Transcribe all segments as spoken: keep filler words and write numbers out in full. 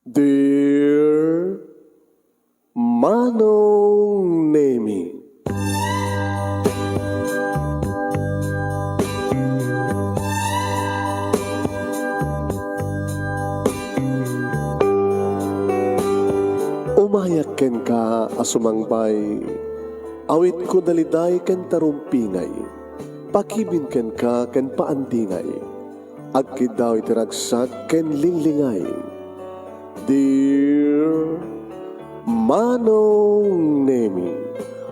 Dear Manong Nemi. Umayak kenka a sumangbay, awitko daliday ken tarumpingay, pakibin kenka ken paandingay, agkiddaw iti ragsak ken linglingay. Dear Manong Nemi,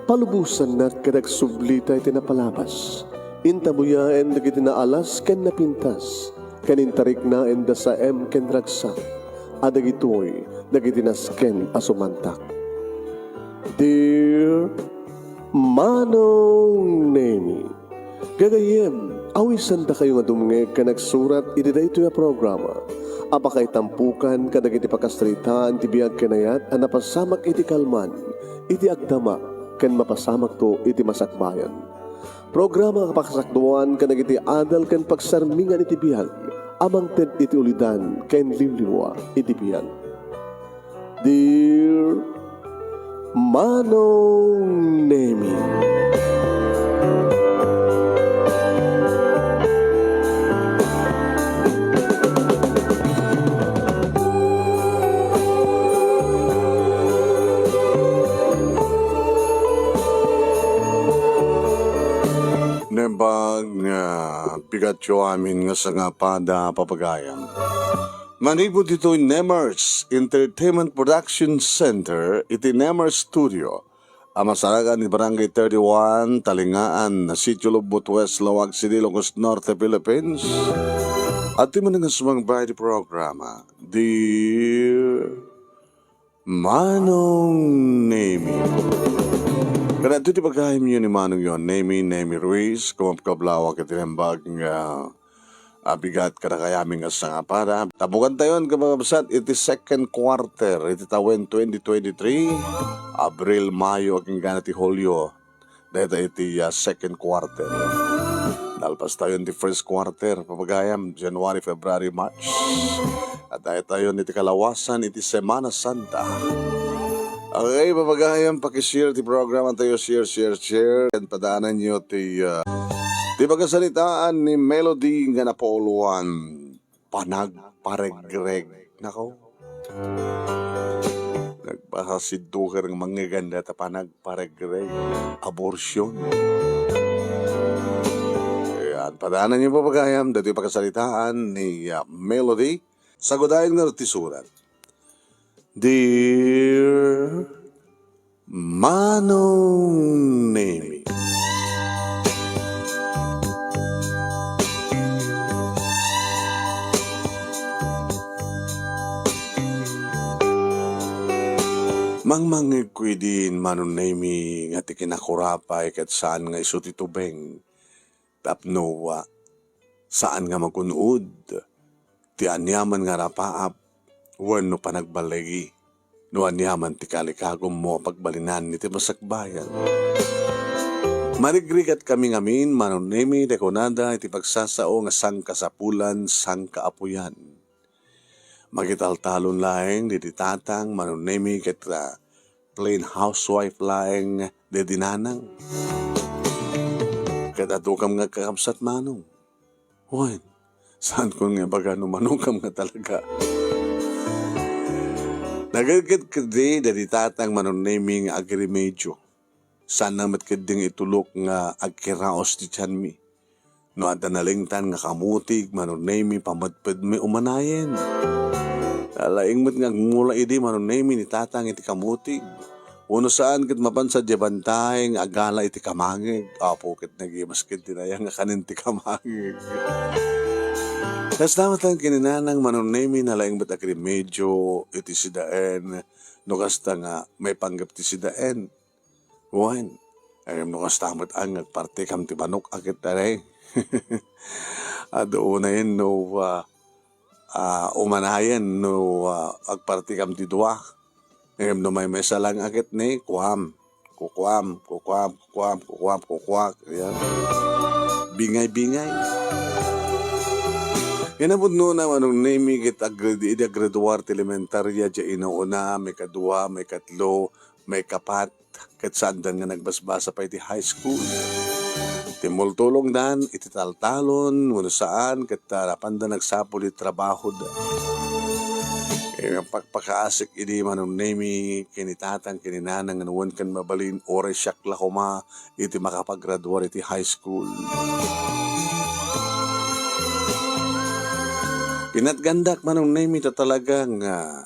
palubosannak ket agsublita iti napalabas. Intabuyaen dagiti naalas ken napintas, ken intariknaen da saem ken ragsak, a dagitoy dagiti nasken a sumantak. Dear Manong Nemi, gagayyem, awisandakayo nga dumngeg ken agsurat iti daytoy a programa a pakaitampokan kadagiti pakasaritaan ti biag ken ayat a napasamak iti kalman, iti agdama, ken mapasamakto iti masakbayan. Programa a pakasakduan kadagiti adal ken pagsarmingan iti biag a mangted iti ulidan ken liwliwa iti biag. Dear Manong Nemi. Nembag nga bigatyo amin nga sangapada, papagayam. Manipud ditoy Nemers Entertainment Production Center iti Nemers Studio a masarakan iti Barangay thirty-one, Talingaan, Sitio Lubot West, Laoag City, Ilocos Norte, Philippines. Adtoy manen nga sumangbay iti programa, Dear Manong Nemi. Ken adtoy ti pagayamyo ni Manongyo a Nemi, Nemi Ruiz, kumapkablawak iti nembag nga abigat kadakayamin nga sangapada. Tapukantayon, kakabsat, iti second quarter iti tawen twenty twenty-three, Abril, Mayo, ken gana ti Hulio. Dayta iti, ah, second quarter. Nalpastayon ti first quarter, papagayam, January, February, March. At daytayon iti kalawasan iti Semana Santa. Okay, papagayam, pakishare ti programa tayo, share, share, share. Ken padaananyo ti, ah, ti pakasaritaan ni Melody nga napauluan, panagparegreg. Nako. Nagpasidduker nga mangngeganda ta panagparegreg. Abortion. Ayan, padaananyo, papagayam, datoy pakasaritaan ni, ah, Melody. Sagudayen nga ti surat. Dear Manong Nemi. Mangmangngegko idin, Manong Nemi, nga ti kinakurapay ket saan nga isu ti tubeng. Tapno, ah, saan nga magun-od ti aniaman nga rapaap wenno panagballigi no aniaman ti kalikagummo a pagbalinan iti masakbayan. Marigrigat kami ngamin, Manong Nemi, ti kunada iti pagsasao nga sangkasapulan, sangkaapuyan. Makitaltalon laeng didi tatang, Manong Nemi, ket, ah, plain housewife laeng didi nanang. Ket adukam nga kakabsat, Manong. Wen, saankon nga ibaga no manukam nga talaga. Nagedged ketdi didi tatang, Manong Nemi, nga agrimedyo. Saanna met ketdi nga itulok nga agkiraos ti tianmi. No adda nalingtan nga kamutig, Manong Nemi, pamedpedmi umanayen. Nalaing met nga agmula idi, Manong Nemi, ni tatang iti kamutig. Wenno saan ket mapan sadiay bantay nga agala iti kamangeg. Apo ket nagimas ketdi aya nga kanen ti kamangeg. Kasta met laeng ken ni nanang, Manong Nemi, nalaing met agrimedyo iti sidaen. No kasta nga maipanggep ti sidaen. Wen, ngem no kasta met a nga agpartikam ti manok a ket, aray. Adu unayen no, ah, ah, umanayen no, ah, agpartikam ti dua. Ngem no maymaysa laeng a ket ni, kuam, kukuam, kukuam, kukuam, kukuam, kukuak. Yan. Bingay-bingay. Kinapudnona, Manong Nemi, ket aggrad-, idi aggraduar ti elementaria, diay inuuna, maikadua, maikatlo, maikapat, ket saandan nga nagbasbasa pay iti high school. Timmultulongdan iti taltalon, wenno saan, ket, ah, napanda nagsapul iti trabahoda. Eh, pakpakaasik idi Manong Nemi, ken ni tatang, ken ni nanang, nga wen ken mabalin, uray siak la koma iti makapagraduar iti high school. Pinatgandak, Manong Nemi, ta talaga nga,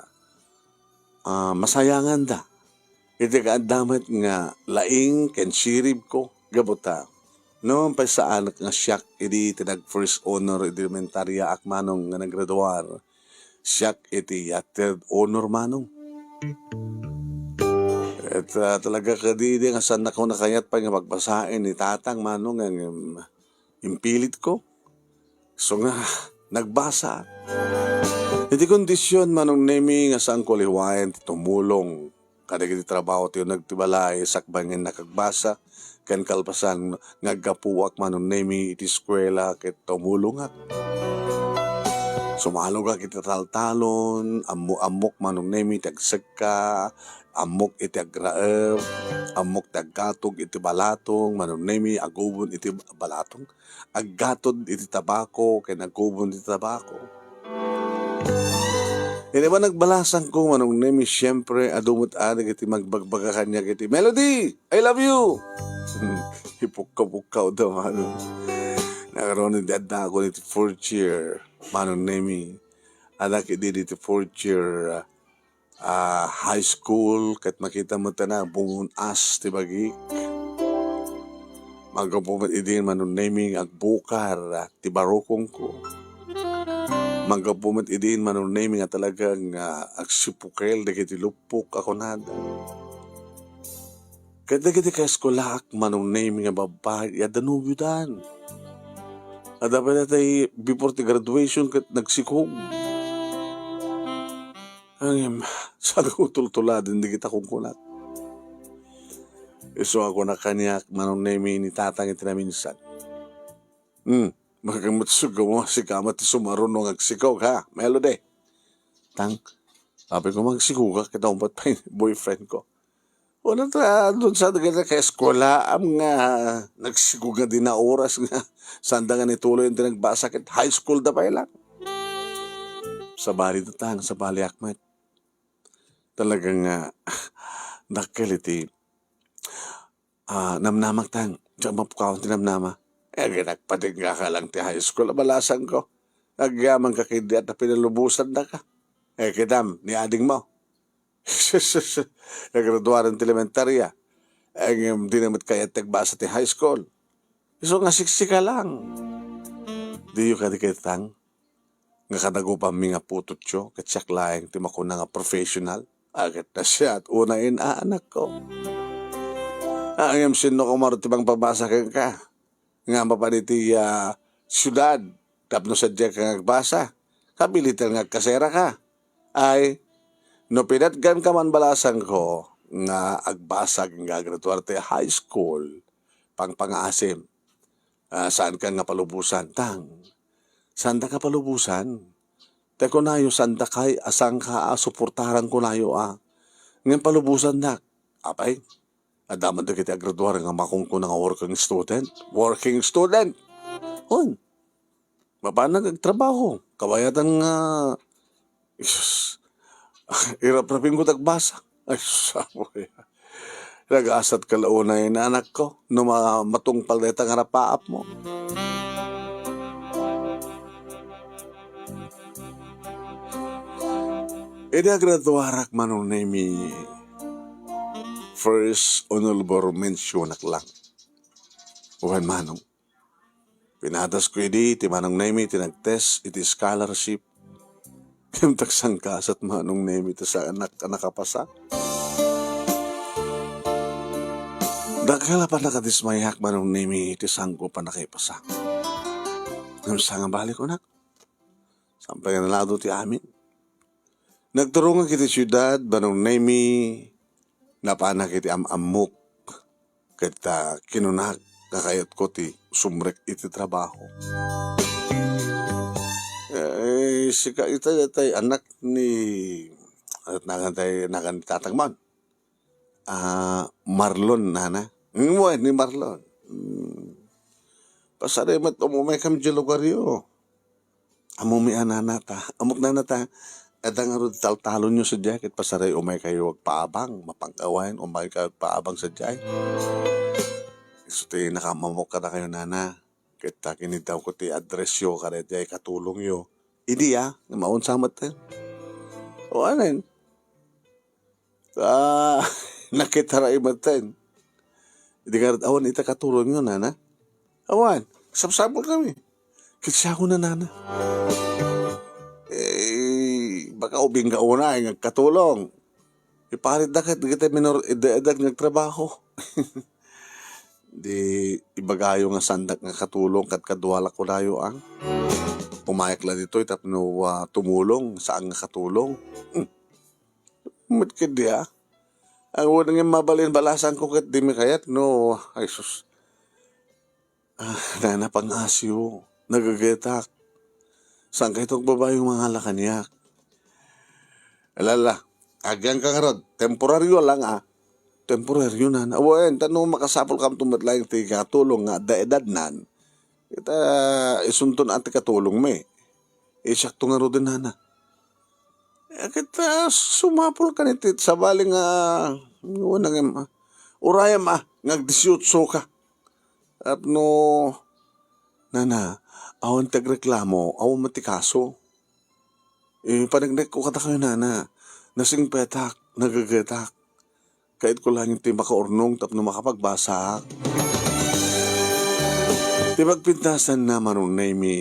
ah, masayanganda. Iti kaadda met nga laing ken siribko, gapu ta, no, pay saanak nga siak idi ti nag-first honor idi elementariaak, Manong, nga naggraduar. Siak iti, ah, third honor, Manong. Et, ah, talaga kadidi nga saannako nakayat pay nga pagbasaen ni tatang, Manong, nga, em, impilitko. So nga, nagbasa. Iti kondisyon, Manong Nemi, nga saanko liwayen ti tumulong kadagiti trabaho ti uneg ti balay, sakbay nga innak agbasa, ken kalpasan nga aggapuak, Manong Nemi, iti eskuela ket tumulongak. Sumalogak iti taltalon, ammo-ammok, Manong Nemi, ti agsekka, ammok iti agraem, ammok ti aggatog iti balatong, Manong Nemi, agubon iti balatong, aggatod iti tabako, ken agubon iti tabako. Iti ba nagbalasangko, Manong Nemi, siyempre, adu met adik iti magbagbaga kaniak iti, "Melody, I love you!" Ipukkaw-pukkaw da, Manong. Nakaron, iti adda ako iti fourth year, Manong Nemi. Adak idi iti fourth year, ah, ah, high school, ket makita met a bumung-as ti bagik. Manggapu met idin, Manong Nemi, nga agbukar, ah, ti barukongko. Manggapu met idin, Manong Nemi, nga talaga nga agsipukel dagiti luppok a kunada. Ket dagiti kaeskulaak, Manong Nemi, nga babbai, adda nobiodan. Adda pay dayta before ti graduation ket nagsikog. Ngem, sago tultuladen dagita kunkunak. Isu a kunak kaniak, Manong Nemi, ni tatang iti naminsan. Hmm, magamut suga mo, sika met ti sumaruno nga agsikog, ha, Melody? Tang, sabi ko, magsikogak, kita umpat pay boyfriend ko. Wala ta, doon sa dagiti kaeskwelaam nga nagsikog nga di na oras nga sanda nga nituloy ti nagbasa ket high school da pay lang. Sabali ta tang, sabaliak met. Talaga nga dakkel iti, ah, namnamak tang, diak mapukawan ti namnama. Eh, ginagpatingga ka lang ti high school, abalasangko. Agyaman ka kidi at pinalubusan na ka. Eh, kidam, ni ading mo. Nagraduaren ti elementaria. Ngem di na met kayat ti agbasa ti high school. Isu nga siksika lang. Diyo kadi ket tang nga kadagupanmi nga putotyo, ket siak laeng ti makuna nga professional. Agat na siya at una in aanakko. Ah, ngem sinno koma ti mangpabasa kenka? Nga mapan iti, ah, siudad, tapno sadiak nga agbasa. Kapilitan nga agkasera ka. Ay, no pinatgan ka man balasangko nga agbasa nga agraduar ti high school, pangpangaasim. Ah, saan ka nga palubosan, tang. Saan ka palubosan? Te kunayo, saan ka kay, a saan ka a suportaran kunayo, ah. Ngem palubosan dak. Apay, adda man dagiti agraduar nga makunkuna nga working student. Working student! Hon, mapanak agtrabaho. Kabayatan nga, Jesus, iraprapingko ti agbasa. Ay, saboy. Nagasat ka la unay, anakko, no ma-, matungpal dayta nga rapaap mo. Idi agraduarak, Manong Nemi, first honorable mentionak lang. Wen, Manong, pinadasko idi ti Manong Nemi ti nag-test iti scholarship. Ngem ta sangkasat, Manong Nemi, ta saanak a nakapasa. Dakkel a pannakadismayak, Manong Nemi, ti saanko pannakaipasa. Ngem saan nga bali, kunak. Saan pay nga nalado ti amin. Nagturongak iti siudad, Manong Nemi, napanak iti am-ammok, ket, ah, kinunak nga kayatko ti sumrek iti trabaho. Sika ita, itay anak ni, ano nagan tay, nagan ni tatang man? Ah, Marlon, nana. Mm, wen, ni Marlon. Mm. Pasari met umumay kami di lugaryo. Ammom a, nana, ta. Ammok, nana, ta. Adda ngarud taltalonyo sadiay ket pasari umaykayo agpaabang. Mapangkawayan, umaykayo agpaabang sadiay. Isu ti nakaammo kadakayo, nana. Ket ta, kiniddawko ti addressyo kadaydiay katulongyo. Idi a, nga maunsa met. O, anen? Ah, nakitaraay metten. Idi ngarud, awan ita katulongyo, nana? Awan, sapsapul kami. Ket siak una, nana. Eh, baka ubing ka una, eh, nga katulong. Iparitda ket dagiti minor de edad nga agtrabaho. Di ibagayo nga saandak nga katulong kadkadua la kunayo, a. Umayak la ditoy tapno, ah, tumulong, saan nga katulong. Hmm. Met ketdi, a. Awan nga mabalin balasanko ket dimi kayat no, ay sus. Ah, nana, pangasiw. Nagagetak. Saan kayto agbabayo nga mangala kaniak? Alala, agyangka ngarud. Temporario lang, a. Temporario, nana. Wen, ta no makasapulkam met laeng ti katulong nga adda edadnan, ita, isunton a ti katulongmi. Isakto ngaruden, nana. Eh, ket, ah, sumapul ka ni tit-, sabali nga, wen nga, urayam, a, nga agdisiotso ka. Tapno, nana, awan ti agreklamo, awan met ti kaso. Eh, paneknekko kadakayo, nana. Nasingpetak, nagagetak. Kayatko laeng ti makaurnong tapno makapagbasaak. Ti pagpintasanna, Manong Nemy,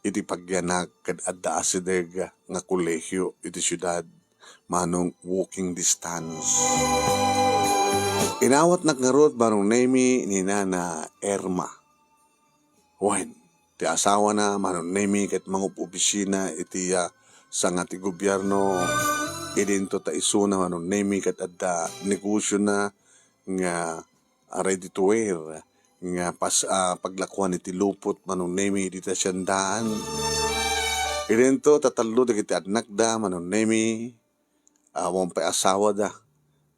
iti pagyanak ket adda asideg nga kolehio iti siudad, manong walking distance. Inawatnak ngarud, Manong Nemy, ni Nana Irma. Wen, ti asawana, Manong Nemy, ket mangup-opisina iti, ah, sanga ti gobierno. Idinto ta isuna, Manong Nemy, ket adda negosiona nga, ah, ready to wear nga pas-, ah, paglakuan iti lupot, Manong Nemy, iti asiendaan. Idinto ta tallo dagiti annakda, Manong Nemy. Awan pay asawada.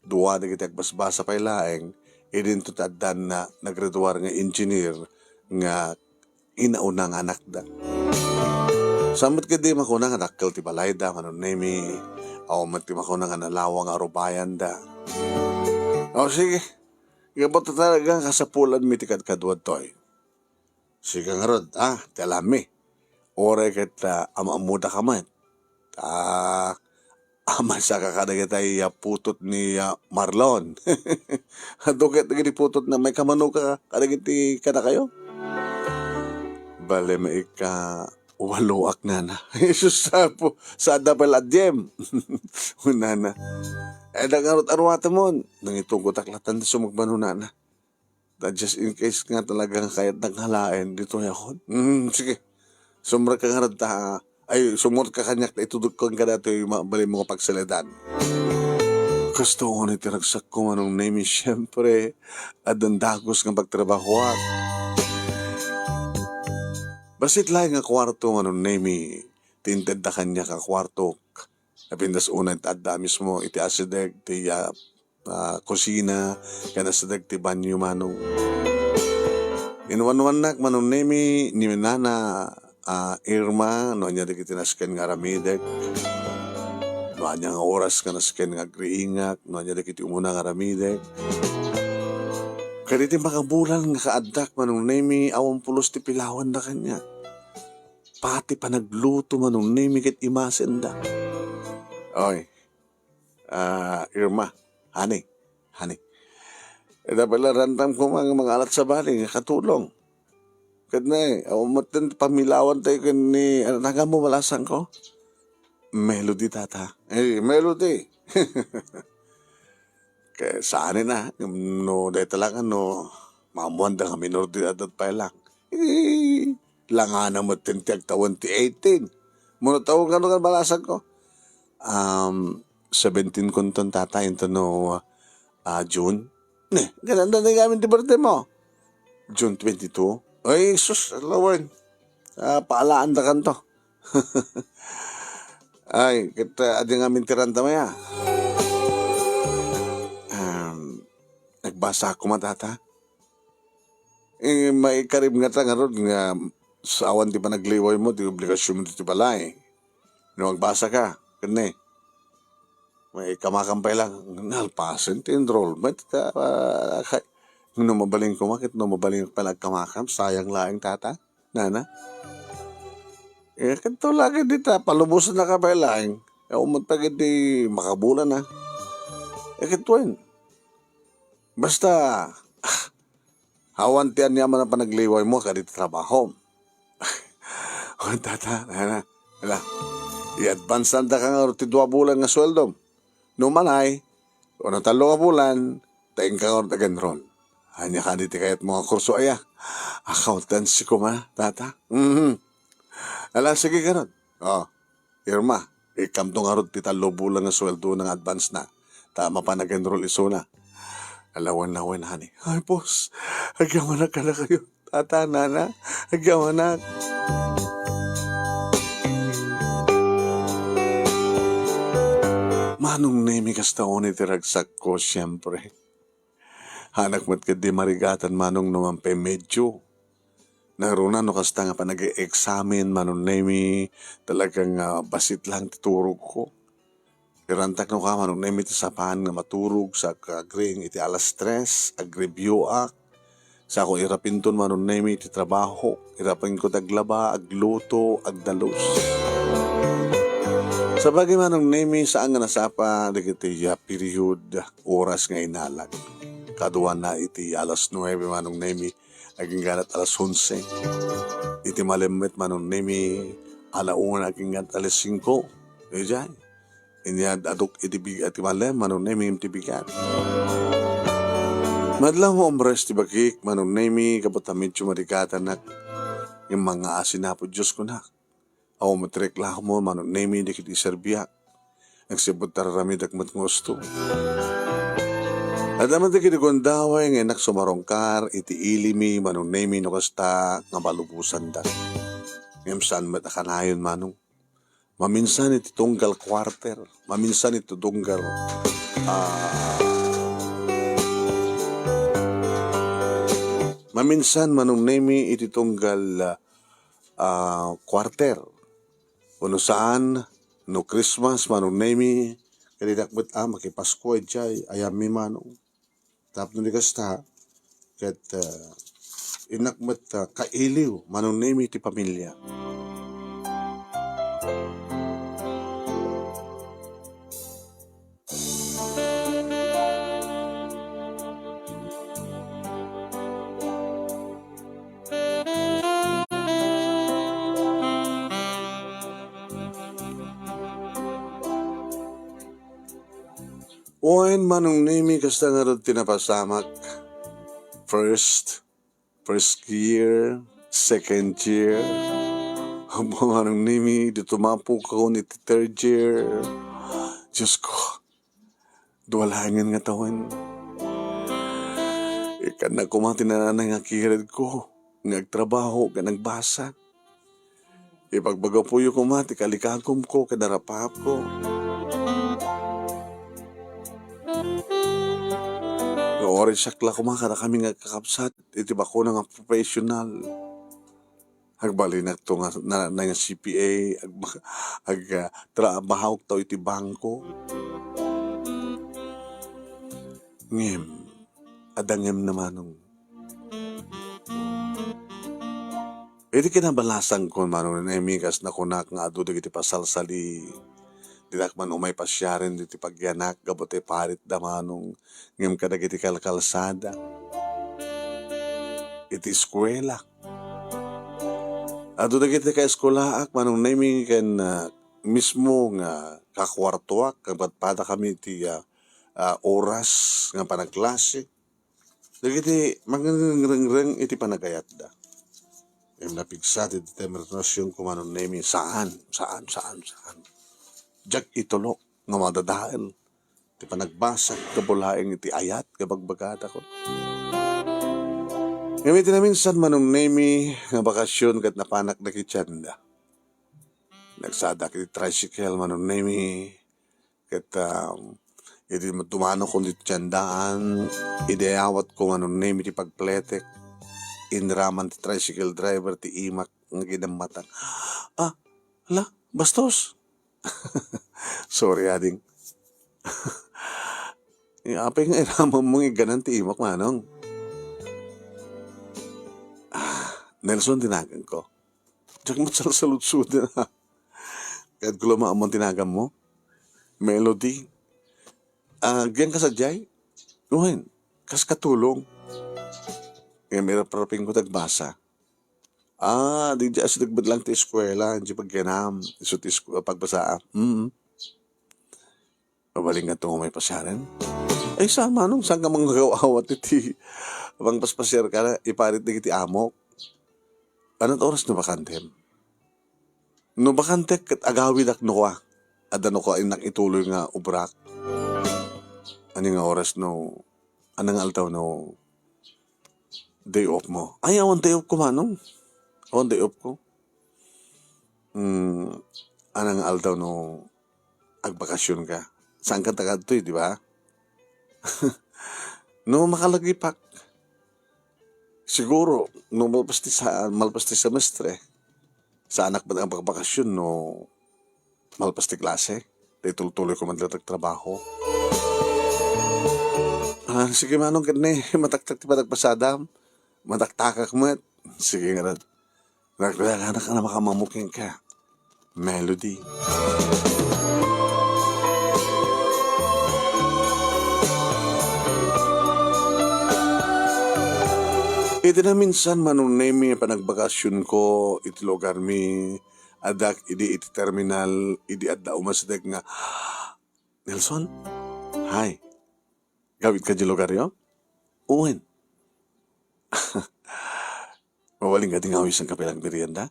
Dua dagiti agbasbasa pay laeng, idinto ti addanna naggraduar nga engineer nga inauna nga anakda. Saan met ketdi makuna nga dakkel ti balayda, Manong Nemy, awan met ti makuna nga nalawa nga arubayanda. O, sige. Gapu ta talaga kasapulanmi ti kadkaduadtoy. Sika ngarud, a, ti alammi. Uray ket, ah, am-ammodaka met. Ah, amasaka kadagitay, ah, putot ni, ah, Marlon. Adu ket dagiti putotna, maikamanuka kadagiti kadakayo? Bale, maikawaloak, nana. Jesus, sapo, saanda pay la diem. Nana. Eh, da ngarud aruatemon. Nangitugotak la tan sumagbano, nana. Ta just in case nga talaga nga kayatnak nga alaen, ditoy ako. Mm, sige. Sumrekka ngarud ta, ay, sumurot ka kaniak ta itudok ko kadatoy ma-, balin mo nga pagsaledan. Kastoon iti ragsakko, Manong Nemy, siyempre, addan dagus nga pagtrabahoak. Bassit laeng nga kuarto, Manong Nemy, ti intedda kaniak a kuartok. Napintas unay ta adda mismo iti asideg ti, ah, ah, kusina, ken asideg ti banyo, manong. Inwanwannak, Manong Nemy, ni Nana, ah, Irma, no ania dagiti nasken nga aramidek, no ania nga oras nga nasken nga agriingak, no ania dagiti umuna nga aramidek. Kadagiti makabulan nga kaaddak, Manong Nemy, awan pulos ti pilawanda kaniak. Pati panagluto, Manong Nemy, ket imasenda. Oy, ah, Irma, honey, honey. Ita pay la, rantam koma nga mangalat sabali nga katulong. Ket nay, awan met ti pamilawan tayo ken ni, ano, nagan mo balasan ko? Melody, tata. Eh, Melody. Ket saanen a, no, dayta lang, no, maammoanda nga minor de edad pay lang. Eh, langana met ti agtawen ti eighteen. Mano tawen kano nga balasan ko? Um, seventeen kunton, tata, inton no, ah, June. Ne, gananda na gamin ti birthday mo. June twenty-two. Ay, sus, alawen. Ah, paalaanda kanto. Ay, ket, ah, adi ngamin ti ranta, maya. Um, nagbasa koma, tata. Eh, maikarib ngata ngarud nga sa awan ti panagliwaymo, ti obligasionmo ti balay. No agbasa ka, ken ne, maikamakam pay lang, nalpasen ti enrollment, ta, ah, kay, no mabalin koma, ket no mabalin pay lang agkamakam, sayang laeng, tata, nana. Eh, ket to lagi dita, palubosennaka pay laeng. Eh, umot pay ket di makabulan, ah. Eh, ket wen. Basta, awan ti aniaman a panagliwaymo kadi ti trabahom. O, tata, nana, ala, i-advance-andaka ngarud ti dua bulan nga sueldom. No manay, o no tallo nga bulan, ta inka ngarud ag-enroll. Ania kadi ti kayatmo nga kurso, aya? Accountancy koma, tata. Mhm. Ala, sige ngarud. O, Irma, ikkamto ngarud ti tallo bulan nga sueldona nga advance na, ta mapan ag-enroll isuna. Ala, wen, wen, honey. Ay, boss, agyamanak kadakayo. Tata, nana, agyamanak. Manong Nemi, kasta unay ti ragsakko, siempre. Haanak met ketdi marigatan, Manong, no manpay medyo. Nangruna no kasta nga panag-e-examen, Manong Nemi, talagang, ah, bassit lang ti turogko. Irantak no ka, Manong Nemi, ti sapaan nga maturog, sa agring iti alas tres, agreview-ak. Sa ako irapinton, Manong Nemi, ti trabaho. Irapenko ti aglaba, agluto, agdalus. Sabagay, Manong Nemi, saan nga nasapa dagiti, ah, period, oras nga inalag. Kaduana iti alas nuebe, Manong Nemi, agingganat alas onse. Iti malem met, Manong Nemi, ala una agingganat alas singko. Idiay. Inyad aduk iti big-, iti malem, Manong Nemi, ti bigat. Madlaw nga umres ti bagik, Manong Nemi, gapu ta medyo marigatanak. Ngem mangngaasin Apo Dios, kunak. Awan met reklamo, Manong Nemi, dagiti serbiak. Agsipud ta raramidak met nga husto. Adda met dagiti gundaway nga innak sumarungkar iti ilimi, Manong Nemi, no kasta nga malubosandak. Ngem saan met a kanayon, Manong. Maminsan iti tunggal quarter, maminsan iti tunggal, ah, maminsan, Manong Nemi, iti tunggal, ah, quarter. Wenno saan, no Christmas, Manong Nemi, kadinak met a makipasko idiay ayammi, Manong. Tapno di kasta, ket, ah, innak met, ah, kailiw, Manong Nemi, ti pamilia. Wen, Manong Nemi, kasta ngarud ti napasamak. First, first year, second year. Apo, Manong Nemi, di tumapokon iti third year. Diyos ko, dua laengen nga tawen. Ikkannak koma ti nananay nga kiredko nga agtrabaho ken agbasa. Ipagbagapoyo koma ti kalikagumko ken arapaapko. Nga uray siak la koma kadakami nga agkakabsat iti bakuna nga professional. Agbalinakto nga na, na nga C P A, ag-, ag-, ah, trabahokto iti bangko. Ngem, adda ngem na, Manong. Iti kinabalasangko, Manong Nemi, kas nakunak nga adu dagiti pasalsali, dinak man umay pasiaren iti pagyanak gapu ti paritda, Manong, ngem kadagiti kalkalsada, iti eskuela. Adu dagiti kaeskulaak, Manong Nemi, ken, ah, mismo nga kakuartoak, agpadpadakami iti, ah, ah, oras nga panagklase. Dagiti mangrengreng iti panagayatda. Ngem napigsa ti determinasionko, Manong Nemi, saan, saan, saan, saan. Diak itulok nga madadael ti panagbasak gapu laeng iti ayat nga bagbagada ko. Ngem iti naminsan, Manong Nemi, nga bakasion ket napanak dagiti tienda. Nagsadak iti tricycle, Manong Nemi. Ket, um, idi dumanokon ditoy tiendaan, idi ayawatko, Manong Nemi, ti pagpletek, inraman ti tricycle driver ti imak nga ginammatan. "Ah, hala, bastos!" "Sorry, ading." "Eh, apay nga iramanmo nga igganan ti imak, Manong?" "Ah, Nelson ti naganko." Diak met salsaludsoden, ha. Kayatko la maammon ti naganmo. Melody. Ah, agyanka sadiay? Wen, kas katulong. Ngem iraprapingko ti agbasa. Ah, diay asideg met laeng ti eskuela, diay pagyanam, isu ti esku-, pagbasa. Mm. Mabalin nga ito nga umay pasiaren? Ay, saan, Manong, saanka manggaw-awat iti mangpaspasiar ka, iparit dagiti amok? Anat oras no bakantem? No bakantek ket agawidak no kua. Adda no kua innak ituloy nga obrak. Ania nga oras no, ania nga aldaw no day off mo? Ay, awan day off ko, Manong. Awan day off ko. Hmm, ania nga aldaw no agbakasyon ka? Saan ka takadtoy, di ba? No makalagipak, siguro, no malpas ti sa-, malpas ti semestre, saanak met agbakbakasyon no malpas ti klase. Tay tultuloy ko met laeng ti agtrabaho. Ah, sige, Manong, ket ni, mataktak ti panagpasadam. Mataktakak met. Sige ngarud. Nagdaganak a makaammo kenka, Melody. Iti naminsan, Manong Nemi, a panagbakasyonko iti lugarmi, addak idi iti terminal, idi adda umasideg nga, "Nelson? Hi. Gawitka diay lugaryo?" "Wen." "Mabalin kadi nga awisenka pay la agmerienda?"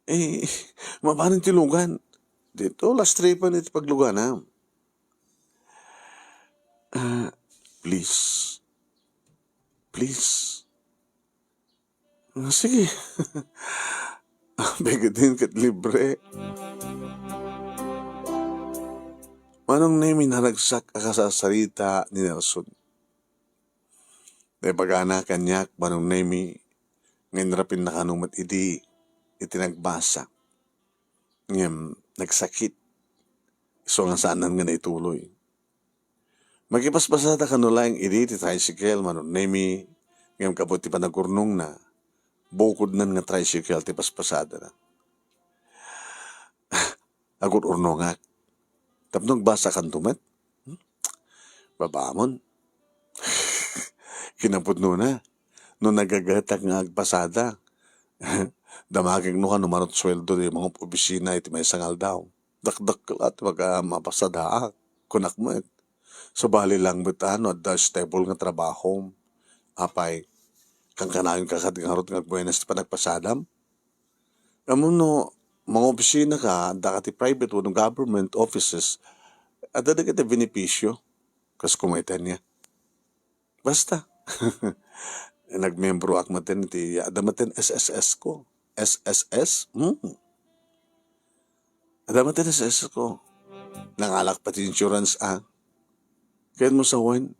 "Eh, mabanen ti lugan. Dito, last tripan iti pagluganam." "Ah, please. Please." "Ah, sige." Apay ketdin ket libre. Manong Nemi, naragsak a kasarsarita ni Nelson. Naibagana kaniak, Manong Nemi, nga inrapinnakano met idi iti nagbasa. Ngem nagsakit. Isu nga saanen nga naituloy. Makipaspasadakano laeng idi ti tricycle, Manong Nemi, ngem gapu ti panagurnongna, bukodnan nga tricycle ti paspasadana. Agur-urnongak. Tapno agbasakanto met? Hmm? Babaamon. Kinapudnona, no nagagatak nga agpasada, damagek no kano marot sueldo ti mangob-obisina iti maysa nga aldaw. Dakdakkel a ti maga-, mapasadaak, kunak met. Sabali laeng met a no adda stable nga trabahom. Apay, kankanayon ka kadi ngarud nga agbuenas ti panagpasadam? Ammom no mangobisinaka, adda ka ti private wenno government offices, adda dagiti benepisio, kas kumayta nia. Basta, nagmembroak met iti, adda met S S S ko. S S S? Hmm. Adda met S S S ko. Nangalak pay ti insurance, a. Ket mo sawen,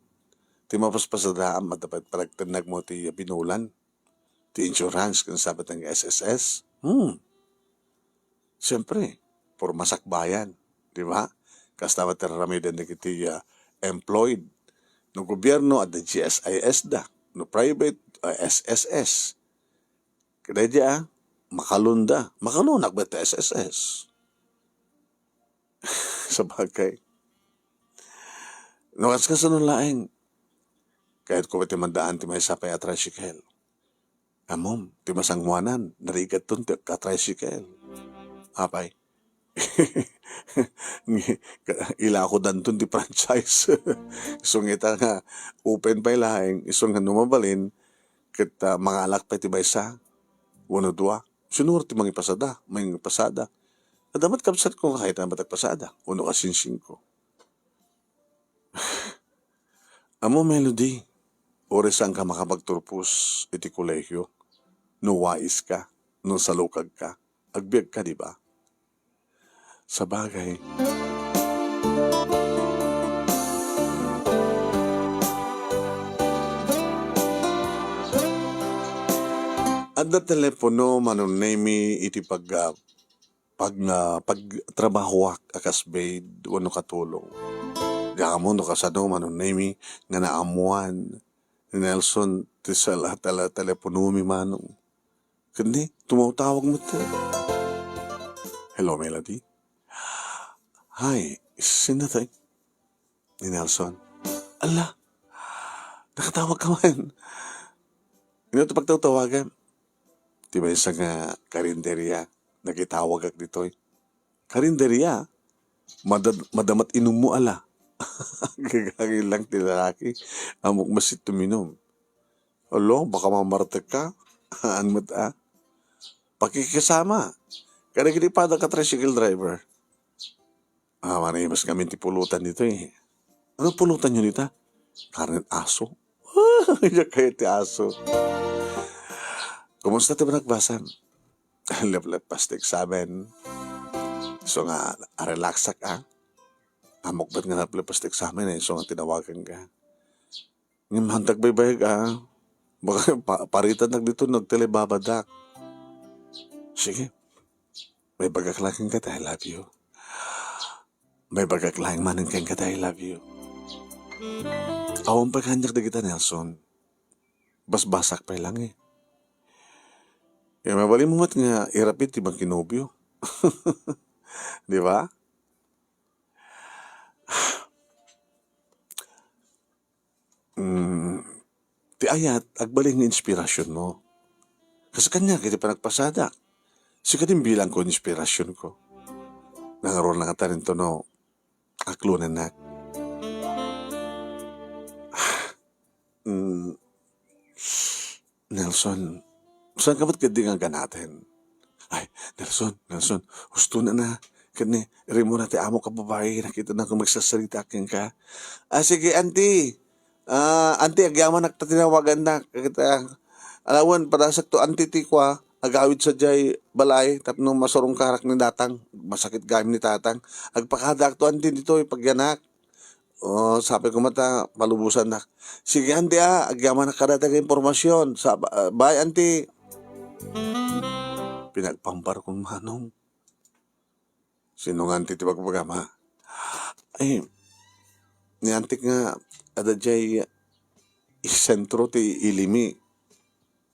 ti mapaspasadaam, adda pay panagtennagmo ti binulan. Ti insurance ken sabit nga S S S. Hmm. Siyempre, puro masakbayan, di ba? Kasta met ti aramiden dagiti, ah, employed. No gobierno, adda G S I S da. No private, ah, S S S. Kadaydi, ah, makalon da. Makalon, agbat S S S. Sabagay. No, kas-, kasano laeng? Kayatko met ti mandaan ti maysa pay a tricycle. Ammom, ti masangoanan, narigatton ti agka-tricycle. Apay. Ilakodanton ti franchise. Isu nga ita nga open pay laeng, isu nga no mabalin, ket, ah, mangalak pay ti maysa, wenno dua. Sinur ti mangipasada, mangipasada. Adda met kabsatko nga kayatna met agpasada, wenno kasinsinko. Ammo, Melody, uray saanka makapagturpos iti kolehio, no wais ka, no salukag ka, agbiag ka, di ba? Sabagay. Adda telepono, Manong Nemy, iti pag-, ah, pag-, ah, pagtrabahoak a kas maid wenno katulong. Diak ammo no kasano, Manong Nemy, nga naammoan ni Nelson ti sala-, tala-, teleponomi, Manong. Ket ni, tumawtawag met. Hello, Melody. Hi, sino tay? Ni Nelson. Ala, nakatawag ka man. Ino ti pagtawtawagam? Ti maysa nga karinderia, nakitawagak ditoy. Karinderia? Madad-, madamat inummo, ala. Gagangin lang ti lalaki. Ammok massit tuminum. Alo, baka mamartek ka. Haan met, a. Pakikisama. Kadagiti pada ka tricycle driver. Ah, manibas kami ti pulutan ditoy. Ano pulutan nyo dita? Karnen aso. Diak kayat ti aso. Kumusta ti panagbasam? Leplep pas ti examen. So nga, relaxak, a. Ammok met nga leplep pas ti examen, eh. So nga, tinawagan ka. Ngem haantak baybayag, a. Baka pa-, paritan nagdito, nagtelebabadak. Sige. Maibagak laeng kenka ti I love you. Maibagak laeng manen kenka ti I love you. Awan pay kaniak dagita, Nelson. Basbasak pay lang, eh. Kaya mabalin mo met nga irapid ti makinobio. Di ba? Mm, ti ayat, agbalin nga inspirasionmo. Kas kaniak iti panagpasadak. Sika ti bilangko inspirasionko. Nangaruna nga talinto no aklonennak. Mm, Nelson, saan ka met ketdi nga ganaten? Ay, Nelson, Nelson, husto na na. Ket ni, rimuna ti amok a babai, nakitana nga magsasarita kenka. Ah, sige, auntie. Ah, auntie, agyamanak ta tinawagannak. Ket, ah, alawen, padasakto, auntie, ti kua, agawid sadiay balay, tapno masurungkarak ni datang. Masakit gayam ni tatang. Agpakadaakto, auntie, ditoy, pagyanak. Oh, sabi ko met ta, palubosannak. Sige, auntie, ah, agyamanak kadata nga impormasyon. Sa, ah, bye, auntie. Pinagpambar kon manong. Sino nga auntie ti bagbagam, a? Ay, ni auntie nga adda diay isentro ti ilimi,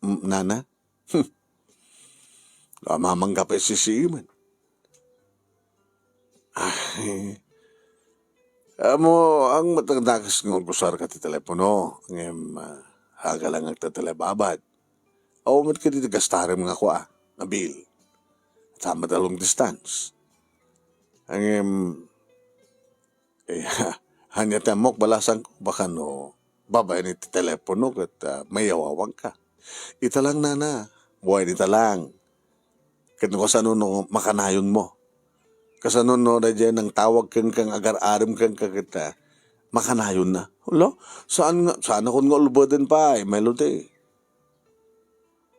m-, nana. Hmm. Mamangga pay sisiimen. Ay. Ammo, ang matagdakas nga agusar ka ti telepono, ngem, ah, haga lang agtatalababad. Awan met kadi ti gastarem nga kua, nga bill. Sama ta long distance. Ngem, eh, ania ti ammok, balasangko, baka no, babaen iti telepono ket, ah, mayawawangka. Ita lang, nana. Wen, ita lang. Ket no kasano no makanayonmo? Kasano no daydiay nangtawag kenka nga agar-arem kenka ket, ah, makanayonna? Hala, saan nga, saan a kon nga ulbeden pay, Melody.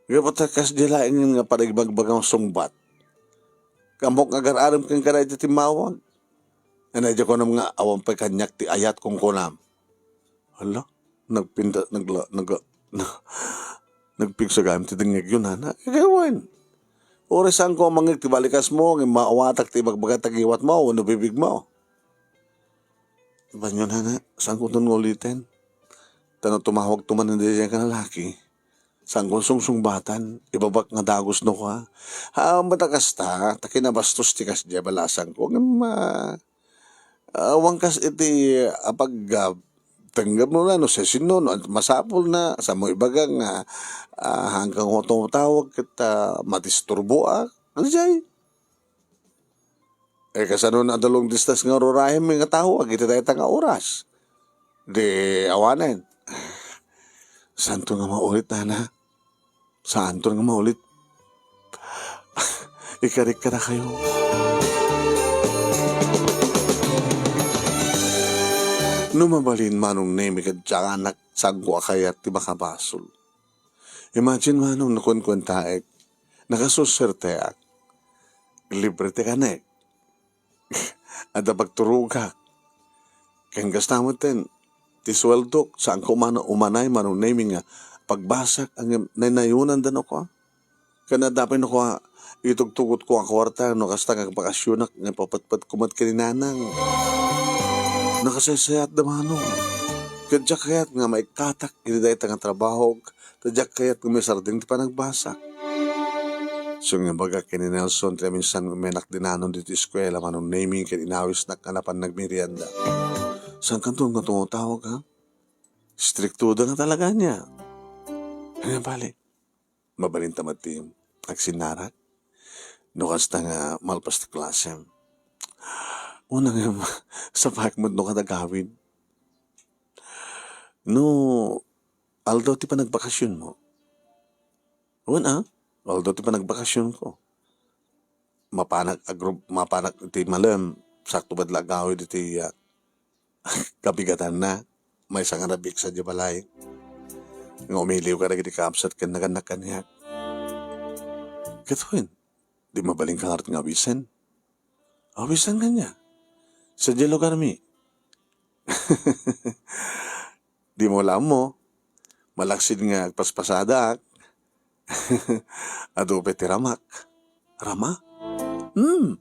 Gapu ta kasdiay laeng nga panagbagbaga nga sungbat. Ammok nga agar-arem kenka daydiay timmawag. Ania, diak kunam nga awan pay kaniak ti ayat, kunkunam. Hala, nagpinta-, nagla-, nag-, nagpigsa gayam ti dengngegyo, nana. Ket wen. Uray saanko a mangngeg ti balikasmo, ngem maawatak ti ibagbaga ta giwatmo wenno bibigmo. Banyo, nana, saanko ton nga uliten. Ta no tumawagto manen daydiay nga lalaki, saanko sungsungbatan, ibabak nga dagus no kua. Haan met a kasta, ta kinabastos ti kasdiay, balasangko. Ngem, ah, awan kas iti apag-, ah, tenggem no na, no siasino, no masapulna, saanmo ibaga nga, ah, haanka nga tumawag ket, ah, madisturboak. Kasdiay. Eh, kasano no adda long distance nga ururayem nga tawag iti dayta nga oras? Di awanen. Saanto nga maulit, nana? Saanto nga maulit? Ikarik kadakayo. No mabalin, Manong Nemy ket Jack, anak, saanko a kayat ti makabasol. Imagine, Manong, no kunkuentaek, nakasuserteak. Libre ti kanek. adda pagturogak. Ken kasta metten, ti sueldok, saanko umana-, umanay, Manong Nemi, nga pagbasak, ngem naynayonanda no kua. Ken adda pay no kua, itugtugotko a kuarta, no kasta nga agbakasionak, nga ipapatpatko met ken ni Nanang. Nakasaysayaat da, Manong. Ket diak kayat nga maikkatak iti dayta nga trabahok, ta diak kayat nga maisardeng ti panagbasak. Isu nga imbagak ken ni Nelson, ti naminsan nga umayanak dinanon ditoy eskuela, Manong Nemi, ket inawisnak nga napan nagmerienda. Saankanto nga tumatawag, ha? Istriktoda nga talaga ania. Ania bale? Mabalinta met ti agsinnarak? No kasta nga malpas ti klasem. Una nga, sapaek met no kada gawid. No, aldaw ti panagbakasionmo? Wen a, aldaw ti panagbakasionko. Mapanak agru-, mapanak iti malem, sakto met la agawid iti, ah, kabigatanna. Maysa nga nabiksa idiay balay. Nga umiliw kadagiti kaabsat ken nagannak kaniak. Ket wen, di mabalinka ngarud nga awisen? Awisen kaniak. Sadiay lugarmi. Dimo la ammo. Malaksid nga agpaspasadak. Adu pay ti ramak. Rama? Hmm.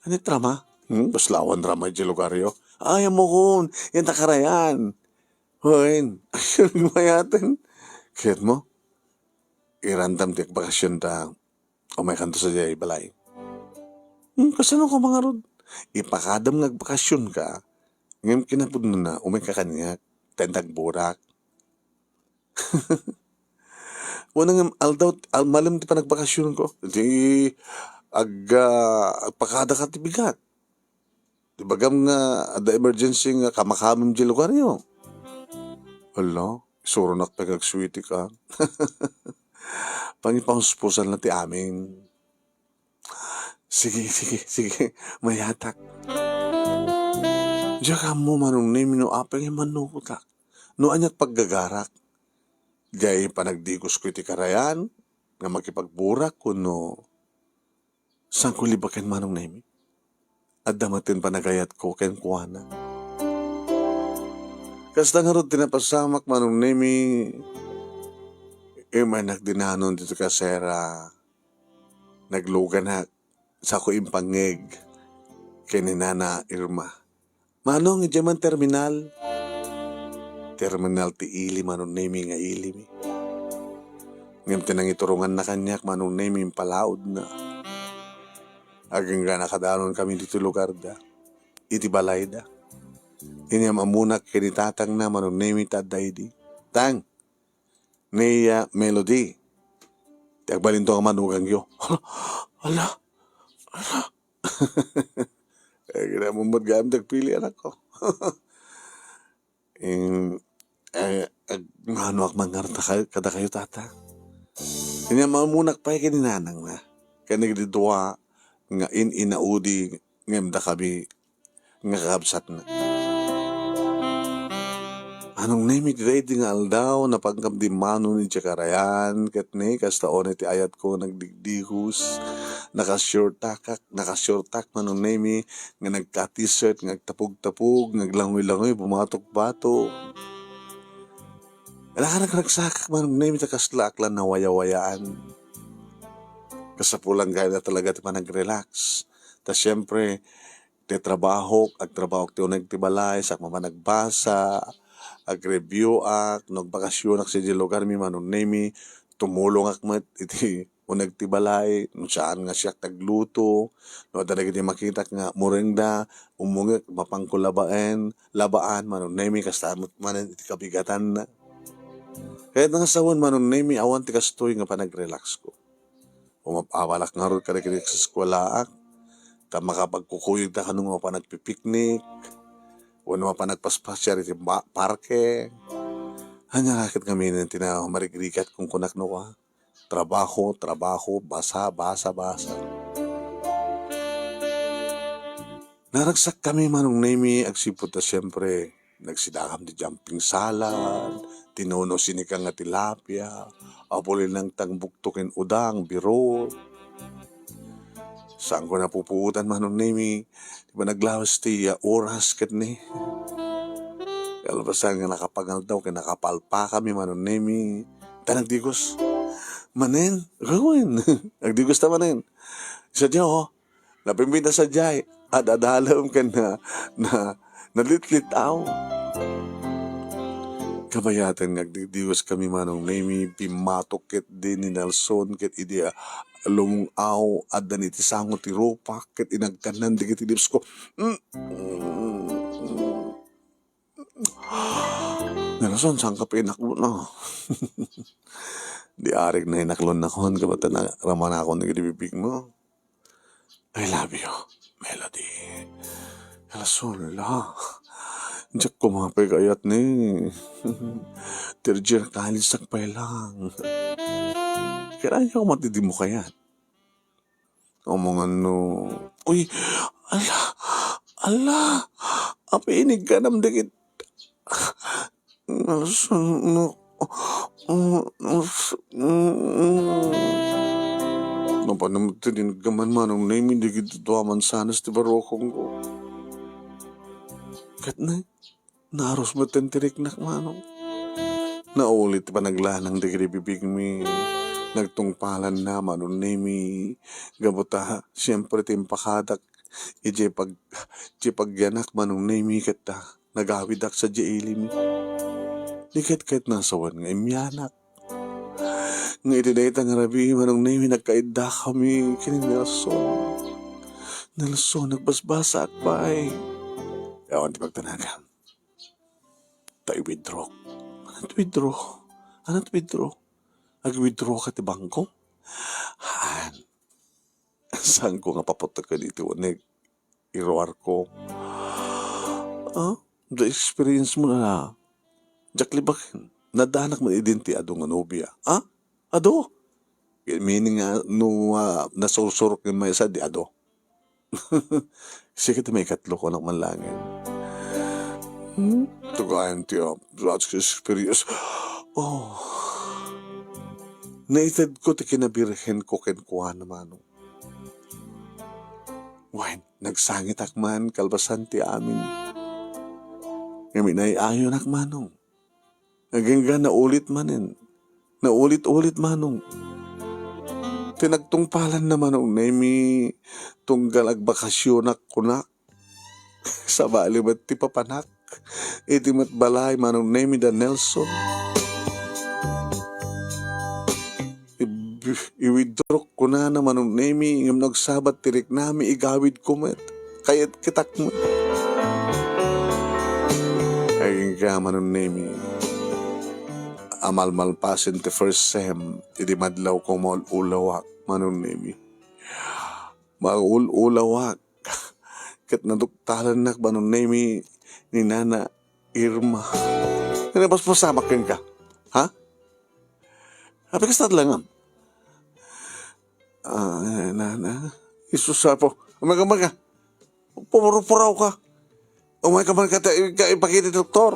Ania ti rama? Hmm, basla awan rama idiay lugaryo. Ay, ammokon. Yan ta karayan. Wen. Mayaten. Kayatmo? Irantam ti agbakasionta. Umaykanto sadiay balay. Hmm, kasano ka mangarud? Ipakadam nga agbakasionka, ngem kinapudnona, umayka kaniak, ta inta agburak. Wen a ngem aldaw, al-, malem ti panagbakasionko. Di ag-, ah, agpakadaka ti bigat. Ibagam nga adda emergency nga kamakamim idiay lugaryo. Hala, isuronak pay nga agsuitik a. Pangipahuspusan la ti amin. Sige, sige, sige. Mayatak. Diak ammo, Manong Nemi, no apay nga immanukotak. No aniat paggagarak. Diay panagdigusko iti karayan nga makipagburak wenno saanko libaken, Manong Nemi? Adda met ti panagayatko kenkuana. Kasta ngarud ti napasamak, Manong Nemi, imaynak dinanon ditoy kasera. Nagluganak, saanko impangngeg ken ni Nana Irma. Manong, idiay man terminal. Terminal ti ili, Manong Nemi, nga ilimi. Ngem ti nangituronganna kaniak, Manong Nemi, impalaudna. Agingga nakadanon kami ditoy lugarda, iti balayda. Inyam-ammonak ken ni tatangna, Manong Nemi, ta adda idi. Tang, Nia Melody. Ti agbalinto nga manugangyo. Hala, hala, hala. Eh, kinamumot gayam ti agpili, anakko. Ing-, eh, ag-, mano ak mangarta kay-, kadakayo, tata? Inyam-ammonak pay ken ni nanangna. Ken dagiti dua nga in-inaudi ngem dakami nga kakabsatna. Manong Nemi, iti daydi nga aldaw, napankam dimmanon idiay karayan, ket ne, kasta unay ti ayatko nga nagdigdigos, naka-shortakak, naka-shortak, Manong Nemi, nga nagka-t-shirt, nga agtapugtapug, nga aglangoy-langoy, bumatok-batok. Ala ka nagragsakak, Manong Nemi, ta kasla ak la nawayawayaan. Kasapulan gayam talaga ti panag-relax. Ta siempre, ti trabahok, agtrabahok ti uneg ti balay, sakmapan agbasa, agreview ak, no agbakasionak sadiay lugarmi, Manong Nemi, tumulongak met iti uneg ti balay, no saan nga siak ti agluto, no adda dagiti makitak nga murengda, umungek, mapanko labaen, labaan, Manong Nemi, kasta met manen iti kabigatanna. Kayatna nga sawen, Manong Nemi, awan ti kastoy nga panag-relaxko. Umap-awalak ngarud kadagiti eskuelaak, ta makapagkukuyogda kano nga mapan agpipiknik, wenno mapan agpaspasiar iti ba-, parke. Ania la ket ngamin ti na-, marigrigat kunkunak no kua, trabaho, trabaho, basa, basa, basa. Naragsakkami, Manong Nemi, agsipud ta siempre, nagsidakam ti jumping salad, ti nuno sinigang nga tilapia, apo linangtang bukto ken udang, biror. Saanko napupuotan, Manong Nemi, ti panaglawas ti, ah, oras ket ni. Kalpasan nga nakapangaldaw ken nakapalpakami, Manong Nemi, ta nagdigos manen. Gawin. Nagdigos ta manen. Sadiay, oh, napimpintas sadiay. Ad-adalem ken na, na, nalitlitaw. Kabayaten nga agdidiwes kami, Manong Nemi, pimmatok ket di ni Nelson ket idi, ah, lumung-aw, adda ni ti sango ti rupak ket inagkannan dagiti lips ko. Mm. Nelson, saanka pay inaklon? Di arik na inaklon nakon, kabata na ramanakon dagiti bibigmo. I love you, Melody. Nelson, la. Diak koma pay kayat ni. Third year college-ak pay lang. Kailangan ko matidi mo kayat. Amangan no, uy, ala, ala, apinig ka nam dagit. Nelson, no, Napanam ti dinaggaman, Manong Nemi, dagiti tua mansanas ti barokongko. Ket na, naarus met ti riknak, Manong. Naulit ti panaglanang dagiti bibigmi. Nagtungpalanna, Manong Nemi. Gapu ta, siempre, ti impakadak. Idiay pag-, idiay pagyanak, Manong Nemi, ket ta, nagawidak sadiay ilimi. Ni ket, ket nasawen nga imyanak. Nga iti dayta nga rabii, Manong Nemi, nagkaiddakami ken ni Nelson. Nelson, nagbasbasaak pay. Awan ti pagtanagam. Ta i-withdraw. Anat withdraw? Anat withdraw? Ag-withdraw ka ti bangko? Haan. Saanko nga paputoken iti uneg? Iruarko. Ah, the experience mo na. Diak libaken. Nadanak man idin ti adu nga nobia. Ah? Adu? Meaning nga, no, ah, nasursurok nga maysa, di adu. Sika ti maikatlo, kunak man laeng. Hmm? Tugayan ti, ah, such experience. Oh. Naitedko ti kinabirhenko kenkuana, Manong. Wen, nagsangitak man kalpasan ti amin. Ngem inay-ayonak, Manong. Agingga naulit manen. Naulit-ulit, Manong. Ti nagtungpalanna, Manong Nemi, tunggal agbakasyonak kunak. Sabali met ti papanak. Iti met balay, Manong Nemi, da Nelson. I-, i-withdraw kunana, Manong Nemi, ngem no agsabat ti riknami, igawidko met. Kayat kitak met. Agingga, Manong Nemi. Amalmalpasen ti first sem, idi madlawko, maul-ulawak, Manong Nemi. Maul-ulawak. Ket naduktalannak, Manong Nemi, ni Nana Irma. Napaspasamak kenka. Ha? Apay kasta ti langam? Ah, na, na. Isus, Apo. Umayka, umayka. Pumurupuraw ka. Umayka man ka, ta-, ka-, ipakita ti doktor.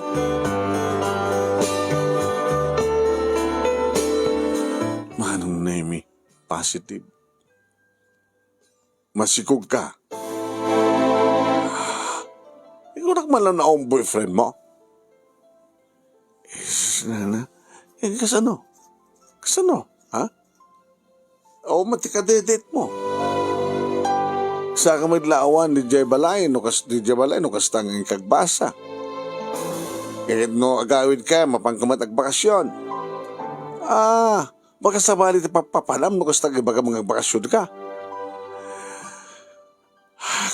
Manong Nemi, positive. Masikog ka. Ikunak man lang na ang boyfriend mo. Is, nana. Eh, kasano? Kasano? Ha? O, mati ka dedit mo. Sa ka maglawan di jay balay, no kas, di jay balay, no kasta nga inkagbasa. Eh, no agawid ka, mapan ka met agbakasyon. Ah, baka sabali ti papapanam no kasta nga ibaga mga agbakasyon ka.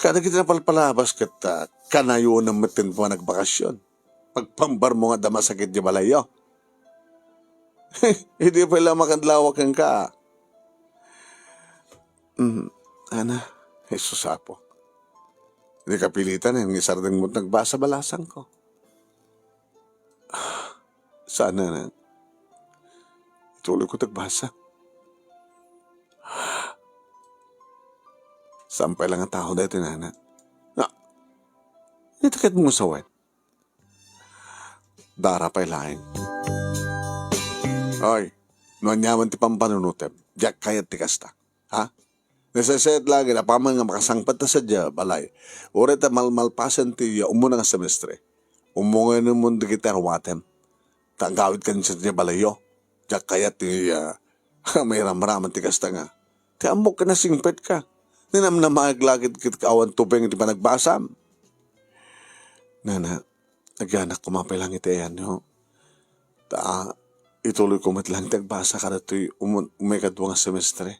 Kadagiti napalpalabas ket, ah, kanayon na met ti panagbakasyon. Pagpambar mo nga adda masakit di balayyo. Idi pay la makadlawak kenka. Mm, ana, Jesus Apo. Di kapilitan, eh, nga isardeng mo't nagbasa balasangko. Sana na. Ituloy ko tagbasa. Sampay lang nga tao daytoy, nana. Na, iti ket mo sawen. Dara pay laeng. Oy, no aniaman ti pampanunotem, diak kayat ti kasta. Ha? Nasaysayat laeng, apaman nga makasangpettayo sadiay balay, uray ta malmalpasen ti umuna nga semestre, ummungayo dagiti aruatem, ta agawidkayo sadiay balayyo. Diak kayat ti, ah, mairamraman ti kasta nga, ti ammok ket nasingpetka. Ninamnamaek la ket, ket awan tubeng ti panagbasam. Nana, agyanaak koma pay laeng iti ayanyo. Ta, ituloyko met laeng ti agbasa kadatoy umun-, umaikadua nga semestre.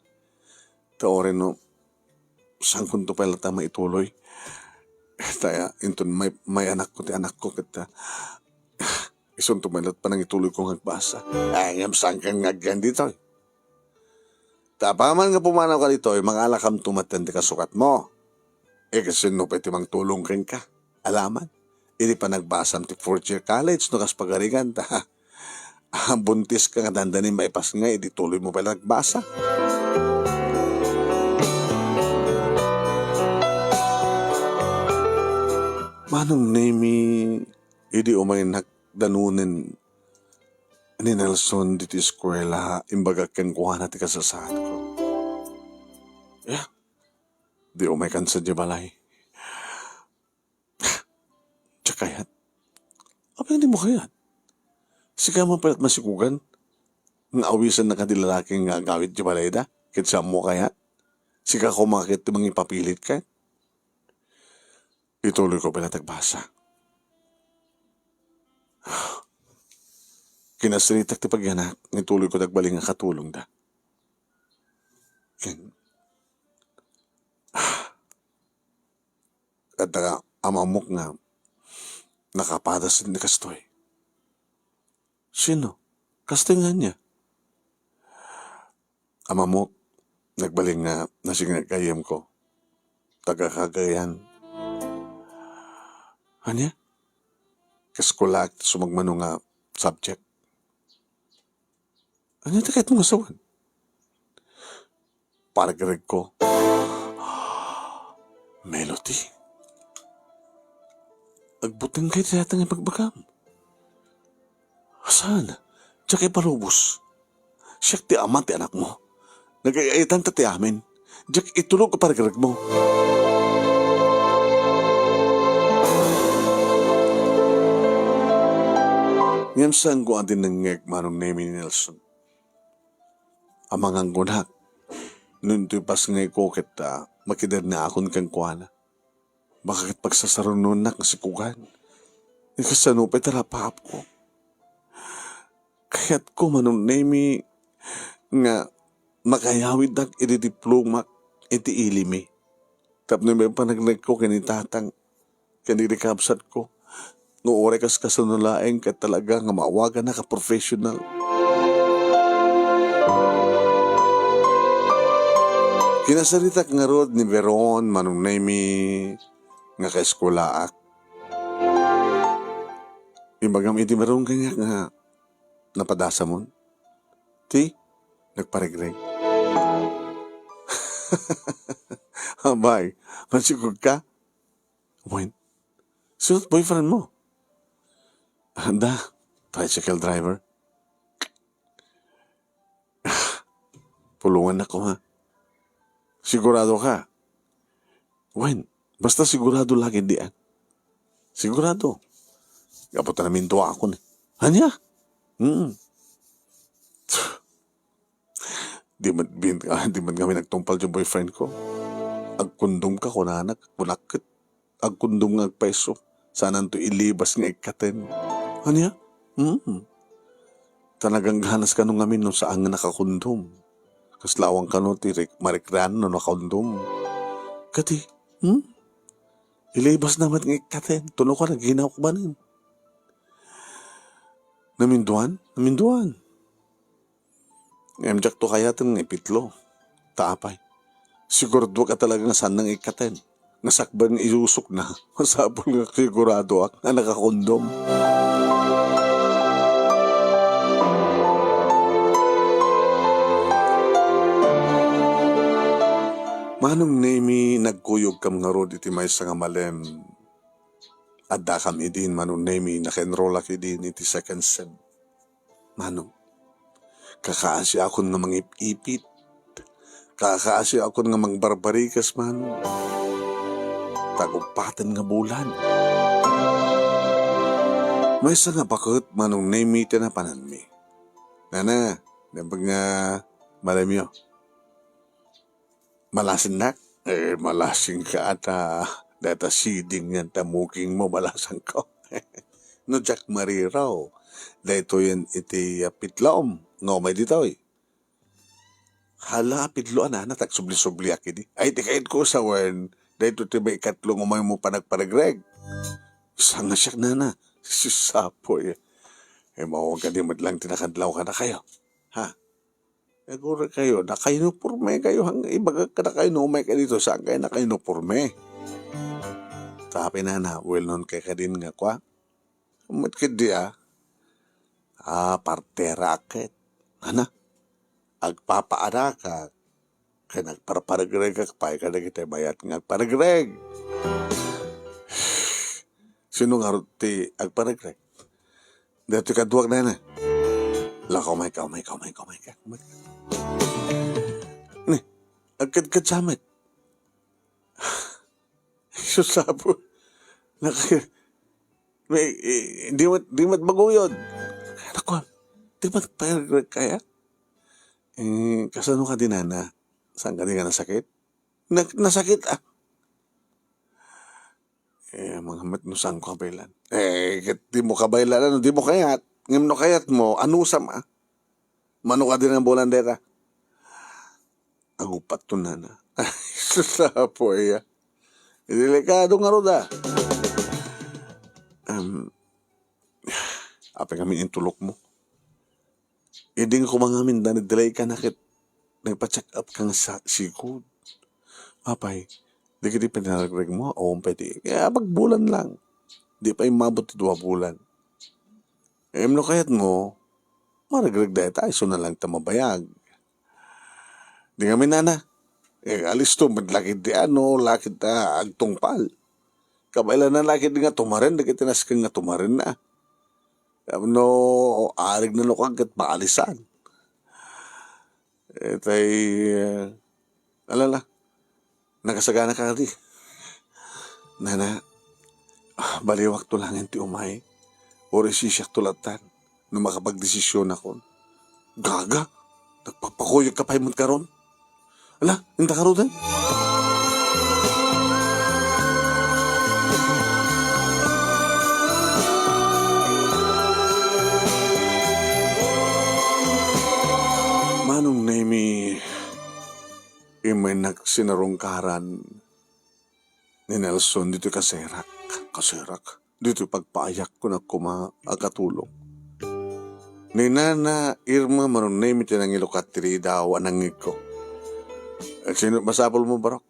Ta uray no, saankonto pay latta maituloy. Ta, inton may-, mayanakko ti anakko, ket, ah, isunto met latta panangituloyko nga agbasa. Ay, ngem saankan nga agyan ditoy. Ta apaman nga pumanawka ditoy, mangalakamto met ti kasukatmo. Isu, sinno pay ti mangtulong kenka? Alaman, idi panagbasam ti fourth year college, no kas pagarigan, ta, ah, buntiska nga dandanin maipasngay, idi tuloymo pay la agbasa. Manong Nemi, idi umaynak danunen ni Nelson ditoy eskuela, imbagak kenkuana ti kasasaadko. Ya, di umaykan sadiay balay. Diak kayat. Apay nga dimo kayat? Sika man pay la ti masikugan nga awisennaka ti lalaki nga agawid idiay balayda, ket saanmo kayat? Sika koma ket ti mangipapilit kayat? Ituloyko pay la ti agbasa. Kinasritak ti pagyanak, nga ituloyko ti agbalin nga katulongda. Ken, adda amammok nga nakapadas ti kastoy. Sino? Kastoy nga ania? Amammok, nagbalin nga nasingir ti gayyemko. Taga Cagayan. Ania? Kaskolaak ti sumagmamano nga subject. Ania ti kayatmo nga sawen? Paragregko. Melody. Agbuteng kay ti dayta nga ibagbagam. Saan? Diak ipalubos. Siak ti ama ti anakmo. Nagay-ayatanta ti amin. Diak itulog a paragregmo. Ngem saanko a dinengngeg, Manong Nemi ni Nelson. Amangan kunak, no intoy pasngayko ket, ah, makidernaakon kenkuana. Baka ket pagsasarunoennak nga sikugan. Kasano pay ti rapaapko? Kayatko, Manong Nemi, nga makayawidnak idi diplomak iti ilimi. Tapno imbag panagnekko ken ni tatang, ken ni kabsatko, no uray kaskasano laeng ket talaga nga maawagannak a professional. Kinasaritak ngarud ni Veron, Manong Nemi, nga kaeskolaak. Imbagam iti Veron kaniak nga napadasamon. Ti, nagparegreg. Abay, mansikog ka? Wen, sino ti boyfriend mo? Adda, tricycle driver. Pulongannak koma. Sigurado ka? Wen, basta sigurado la ket diay. Sigurado. Gapu ta naminduaakon. Ania? Hmm. Di man, bin-, ah, di man kami nagtungpal ti boyfriend ko. Agkondom ka, kunanak, kunak ket agkondom nga agpayso. Saananto ilibas nga ikkaten. Ania? Hmm. Ta nagangganas kano ngamin no saan nga nakakondom. Kasla awan kano ti rek-, marekrean no nakondom. Kadi, hmm? Ilibasna met nga ikkaten, tuno ka naginaw ko manen. Naminduan? Naminduan. Ngem diakto kayaten nga ipitlo. Ta apay? Siguradoak a talaga nga saanna nga ikkaten. Nga sakbay nga isusokna, masapul nga siguradoak nga nakakondom. Manong Nemi, nagkuyogkam ngarud iti maysa nga malem. Addakam idin, Manong Nemi, naka-enrollak idin iti second sem. Manong, kakaasiakon nga mangip-ipit. Kakaasiakon nga mangbarbarikas, Manong. Tag-uppaten nga bulan. Maysa nga baket, Manong Nemi, ti napananmi. Nana, nembag nga malamyo. Malasennak? Eh, malasenka ata. Data siding yan ta muking mo, malasanko. No, Jack Mariro. Daytoy yan iti, ah, pitlom. Nga umay ditoy. Hala, pidlo a nana, tagsubli-subliak idi. Ay, ti kayatko sawen, daytoy ti maikatlo nga umaymo panagparegreg. Sanga siak nana, susapoy. Eh, mawag ka di met lang ti nakadlaw kadakayo. Ha? Agura kayo, nakauniporme kayo, hang ibagak kadakayo no umay ka dito, saan kayo nakauniporme? Tapi nana, well known kay kadin nga kwa. Met kadi, ah. Ah, partera ket. Ana? Agpapaadakak ken agparparegregak pay kadagiti mayat nga agparegreg. Sino ngarud ti agparegreg? Datoy kaduak na yan, eh. Laka, umay ka, umay ka, umay ka, umay ka, umay ka. Ni, agkadkadsa met. Susapo. Nak-, may, eh, di mat, di mat maguyod. Naku, di mat paregreg kaya? Eh, kasano ka di nana? Saan ka di nga nasakit? Na-, nasakit, ah. Eh, mga met no saan ko kabaylan. Eh, ket di mo kabaylan, ano, di mo kayat. Ngem no kayat mo, anusam, ah. Mano ka di nga bulan deta? Agupat to nana. Ay, susapoy, ah. Delikado ngarud, ah. Em, apay ngamin intulok mo? Idi nga kumangamin da, nagdalay ka na ket nagpa-check up ka nga sa sigud. Apay, dagiti pinaregreg mo, awan pay ti, kaya pagbulan lang. Di pa imabot ti dua bulan. Em, no kayat mo, maregreg dayta, isu na lang ta mabayag. Di ngamin nana, eh, alisto, met lakit di ano, lakit, ah, agtungpal. Kabaylan na lakit di nga tumaren, dagiti nasken nga tumaren na. Tapno arig na no kagkat maalisan. Eh, tay, eh, alala, nakasagana ka di. Nana, ah, baliwak to langen ti umay. Uri sisiak to latan. No makapagdesisyon akon. Gaga, nagpapakuyog ka pay met karon. Ala, inta ka ruden? Manong Nemi, imay nagsinarungkaran ni Nelson ditoy kaserak. Kaserak? Ditoy pagpaayak ko na kuma a katulong. Ni Nana Irma Manong Nemi ti nangilukat ti ridaw a nangngegko. Eh, sino masapul mo, Barok?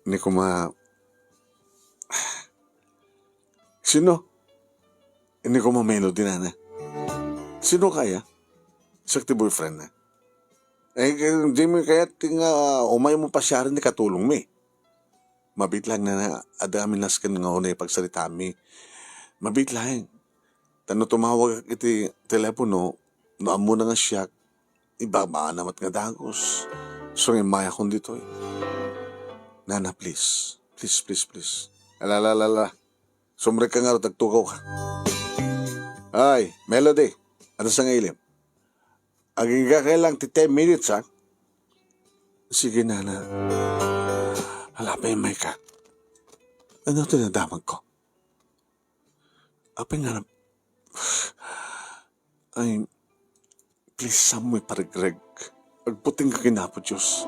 Ni kuma, sino? Ni kuma Melody, nana. Sino kaya? Siak ti boyfriend na. Eh, di mi kayat ti nga umay mo pasiaren ti katulong mi. Mabit lang nana, adda amin nasken nga unay pagsaritami. Mabit lang. Ta no tumawag iti telepono, no ammona nga siak, ibabana met nga dagus. So, nga imayakon ditoy. Nana, please. Please, please, please. Ala, ala, ala, ala. Sumrek ka nga, agtugaw ka. Ay, Melody. Ano sa nga ilim? Agingga ka lang ti ten minutes, ha? Sige, nana. Ala, pay may ka. Ano ti nadamag ko? Apay nga na-, ay, please, saan mo iparegreg. Agbuting ka ken Apo Dios.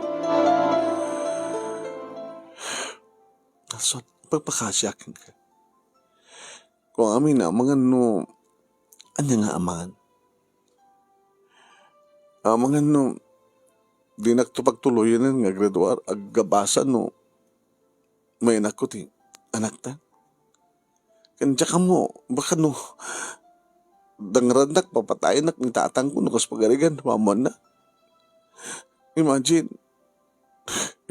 Nelson, pagpakasiak kenka. Kung amin, amangan no, ania nga amangan? Amangan no, dinak to pagtuloyen nga aggraduar, aggabasa no, mayanakko ti anakta. Ken diak ammo, baka no, dangrannak, papatayennak ni tatangko no kas pagarigan, mamanna. Imagine,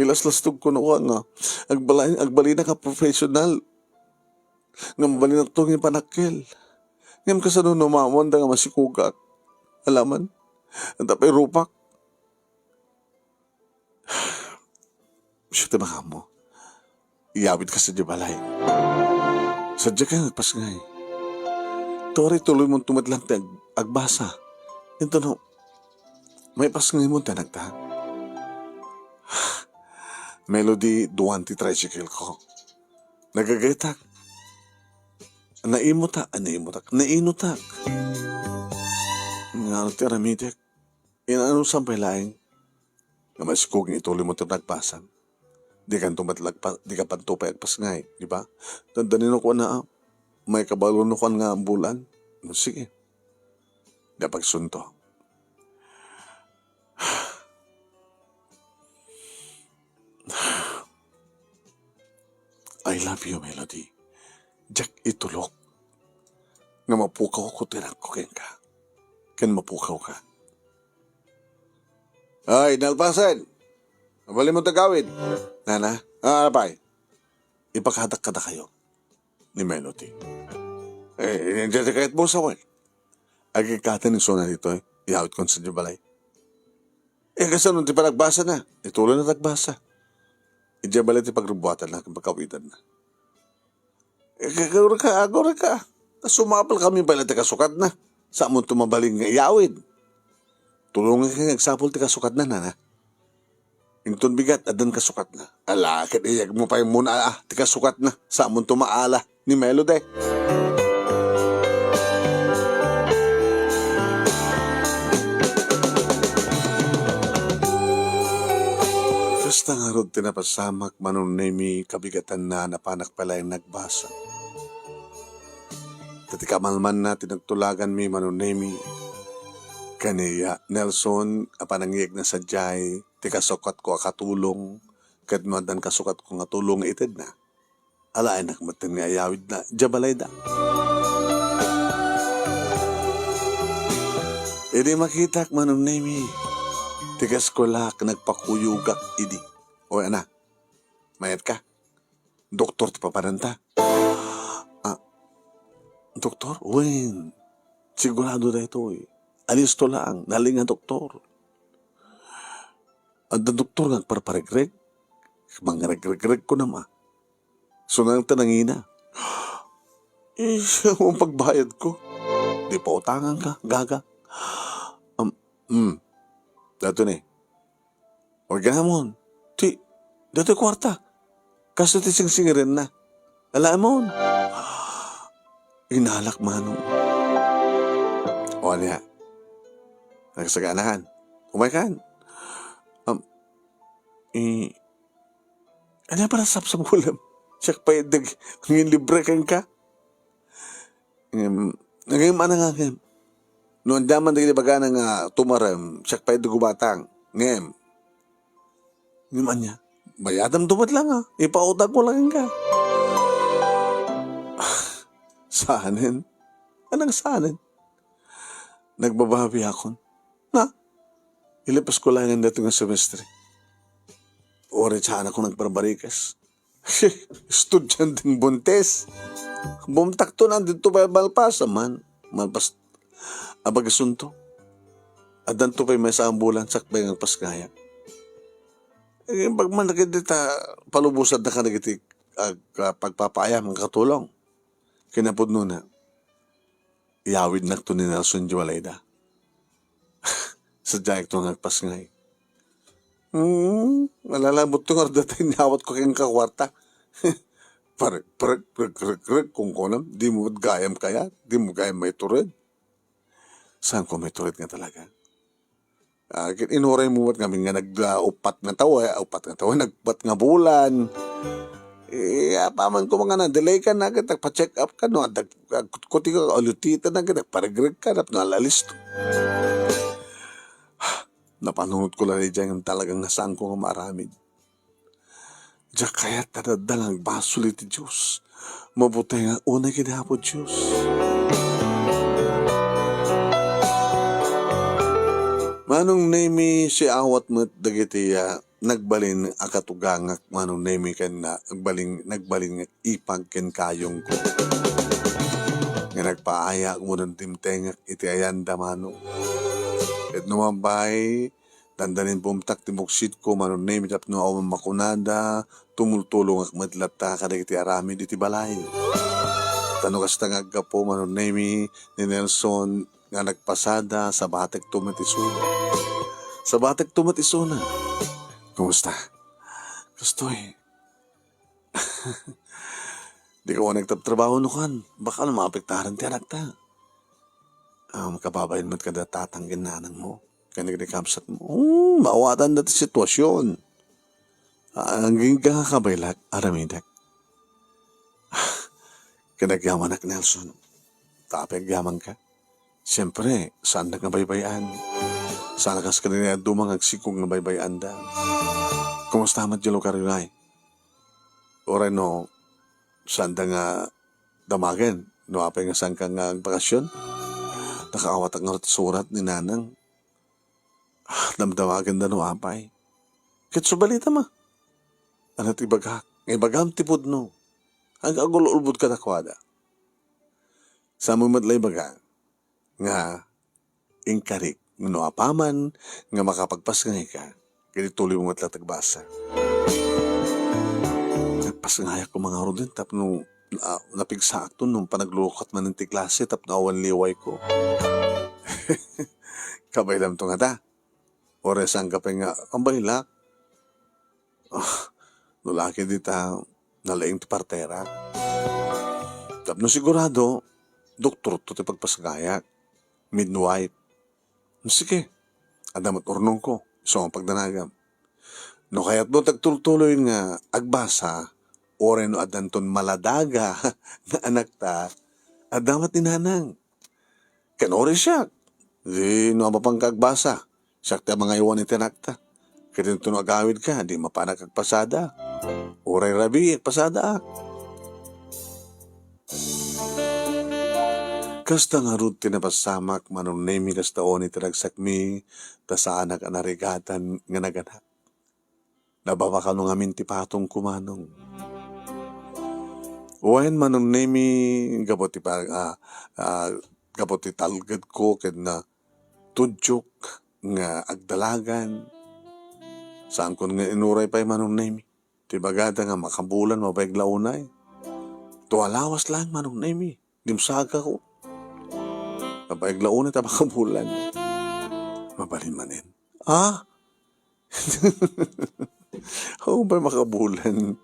ilaslastog ko no nga, agbala-, agbalina ka professional. Nga mabalin to nga panakkel. Ngem kasano no maammoanda nga masikugak? Alaman, adda pay rupak. Siya ti makaammo. Iyawidka sadiay balay. Sadiay nga agpasngay. Ta uray tuloymonto met laeng ti ag-, agbasa. Intono, maipasngaymo ti anakta. Melody, duan ti tricycle ko. Nagagatak. Naimutak, ah, naimutak, nainutak. Ngano ti aramidek? Inanusan pay laeng nga maiskog nga ituloymo ti nagbasam. Dikanto met lagpa-, dika panto pay agpasngay, di ba? Dandani no kuan na, ah, maikabalo no kuan nga bulan. Sige. Di pagsunto. I love you, Melody. Diak itulok nga mapukawko ti anakko kenka. Ken mapukawka. Ay, nalpasen! Mabalinmo ti agawid. Nana, ah, apay? Ipakadak kadakayo ni Melody. Eh, diay ti kayatmo, Samuel. Agikkaten isuna ditoy, iyawidkon sadiay balay. Eh, kasano ti panagbasana? Ituloyna ti agbasa. Idiay balay ti pagrubuatanna ken pagkawidanna. Eh, agurayka, agurayka. Sumapulkami pay la ti kasukatna. Samonto mabalin nga iyawid. Tulonganka nga agsapul ti kasukatna, nana. Inton bigat, addan kasukatna. Ala, ket iyegmo pay muna, ah, ti kasukatna. Samonto maala ni Melody. Kasta ngarud ti napasamak, Manong Nemy, kabigatanna, napanak pay laeng nagbasa. Ta ti kamalmanna ti nagtulaganmi, Manong Nemy, ken ni Nelson a panangiyegna sadiay, ti kasukatko a katulong, ket no addan kasukatko nga tulong nga itedna, alaenak metten nga iyawidna idiay balayda. Idi makitak, Manong Nemy, ti kaeskuelak, nagpakuyogak idi. O, ana, mayatka? Doktor ti papananta. Ah, doktor? Wen, sigurado daytoy. Alisto laeng, nalin nga doktor. Adda doktor nga agparparegreg. Mangregregregko naman. Sunang ta nangina. Isay mo pagbayadko. Di pautanganka, gaga. Um, mm. Dato ni. Organamon. Ti, datoy kuarta. Kasto ti singsingirenna. Alaemon. Inalak, Manong. O, ania? Nagsaganakan. Umaykan. Um, i-, ania para sapsap ulam? Siak pay dagingin libre kenka. Ngem, ngem, ana nga, ngem. No, anda man dagiti bagana nga tumarem, siak pay di gumatang. Ngem. Ngem ania? Bayadam to met lang, ah. Ipautang ko lang ka. Sanen? Anang sanen? Nagbabawi akon. Na? Ilipas ko lang ang dating nga semestre. Ori saan ako nagbarbarikas. Estudyanteng buntis. Bumtakto na dito pa malpas, man. Malpas. Abag isunto. Adan to pay maysa ang bulan, sakbay nga pas kaya. Eh, pag man nakita, palubusan na ka dagiti ag-, ah, pagpapaayam, ang katulong. Kinapudno na. Iyawidnak to ni Nelson Joalayda. Sadiayek to nga agpasngay. Hmm, malalabot to nga arda tay niyawat ko keng kakuarta. Parek, parek, parek, parek, parek, kung kunam, di mo gayam kaya, di mo gayam maitured. Saan ko maitured nga talaga? Ah, ket inuray mo met ngamin nga nag-, ah, upat nga tawen, upat nga tawen, nagpat nga bulan. Eh, apaman ko nga na-delay ka na, ket nagpa-check up ka, no, adag-, agkutkuti ka, ulutita na, ket nagparegreg ka, tapno alalisto. Napanunot ko lang idiay nga talagang nga saan ko nga maaramid. Diak kayat a daddal nga agbasol iti Dios. Mabutengak unay ken Apo Dios. Manong Nemy, siawat met dagiti, ah, nagbalin a katugangak, Manong Nemy, ken na-, nagbalin, nagbalin nga ipag ken kayongko. Nga nagpaaya agmo dimtengak iti ayanda, Manong. Ket no mabay, Dandanin bumtak ti buksitko, Manong Nemi, tapno awan makunada, tumultulongak met latta kadagiti aramid iti balay. Ta no kasta nga aggapu, Manong Nemi, ni Nelson, nga nagpasada, sabatekto met isuna. Sabatekto met isuna. Kumusta? Kastoy. Di ka wan nagtrabtrabaho no kan, baka no maapektaran ti anakta. Ah, makababain met kada tatang ken nanang mo. Ken dagiti kabsat mo. Hmm, maawatan da ti sitwasyon. Ah, agingga nga kabaylak, aramidek. Ken agyamanak, Nelson. Ta apay agyamanka? Siempre, saandak nga baybay-an. Saan a kas kadagiti dadduma nga agsikog nga baybay-anda. Kumusta met diay lugaryo, Nay? Uray no, saanda nga damagen no apay nga saanka nga agbakasyon? Nakaawatak ngarud ti surat ni Nanang. Ah, damdamagenda no apay. Ket subalitam a. Ania ti ibagak? Nga ibagam ti pudno. Ag-, agul-ulbod kadakuada. Saanmo met la ibaga nga inkarik no apaman nga makapagpasngayka, ket ituloymo met la ti agbasa. Nagpasngayak koma ngaruden tapno, ah, napigsaakto no panaglukat manen ti klase tapno awan liwayko. Kabaelamto ngata. Uray saanka pay nga kabaylak. Ah, no la ket dita, nalaing ti partera. Tapno sigurado, doktorto ti pagpasngayak, midwife. Sige, adda met urnongko, isu nga pagdanagam. No kayatmo ti agtultuloy nga agbasa, uray no addanton maladaga nga anakta, adda met ni Nanang. Ken uray siak, di no mapanka agbasa, siak ti mangaywan iti anakta. Ket inton agawidka, di mapanak agpasada. Uray rabii, agpasadaak. Kasta ngarud ti napasamak, Manong Nemi, kasta unay ti ragsakmi, ta saanak a narigatan nga naganak. Nababa kano ngamin ti patongko, Manong. Wen, Manong Nemi, gapu ti pa-, ah, ah, gapu ti talgedko ken, ah, tudjok nga agdalagan. Saankon nga inuray pay, Manong Nemi. Ti bagada nga makabulan, mabaig la unay. Tua lawas laeng, Manong Nemi. Dimsagako. Mabaig la unay ta makabulan. Mabalin manen. Ah? Awan pay makabulan.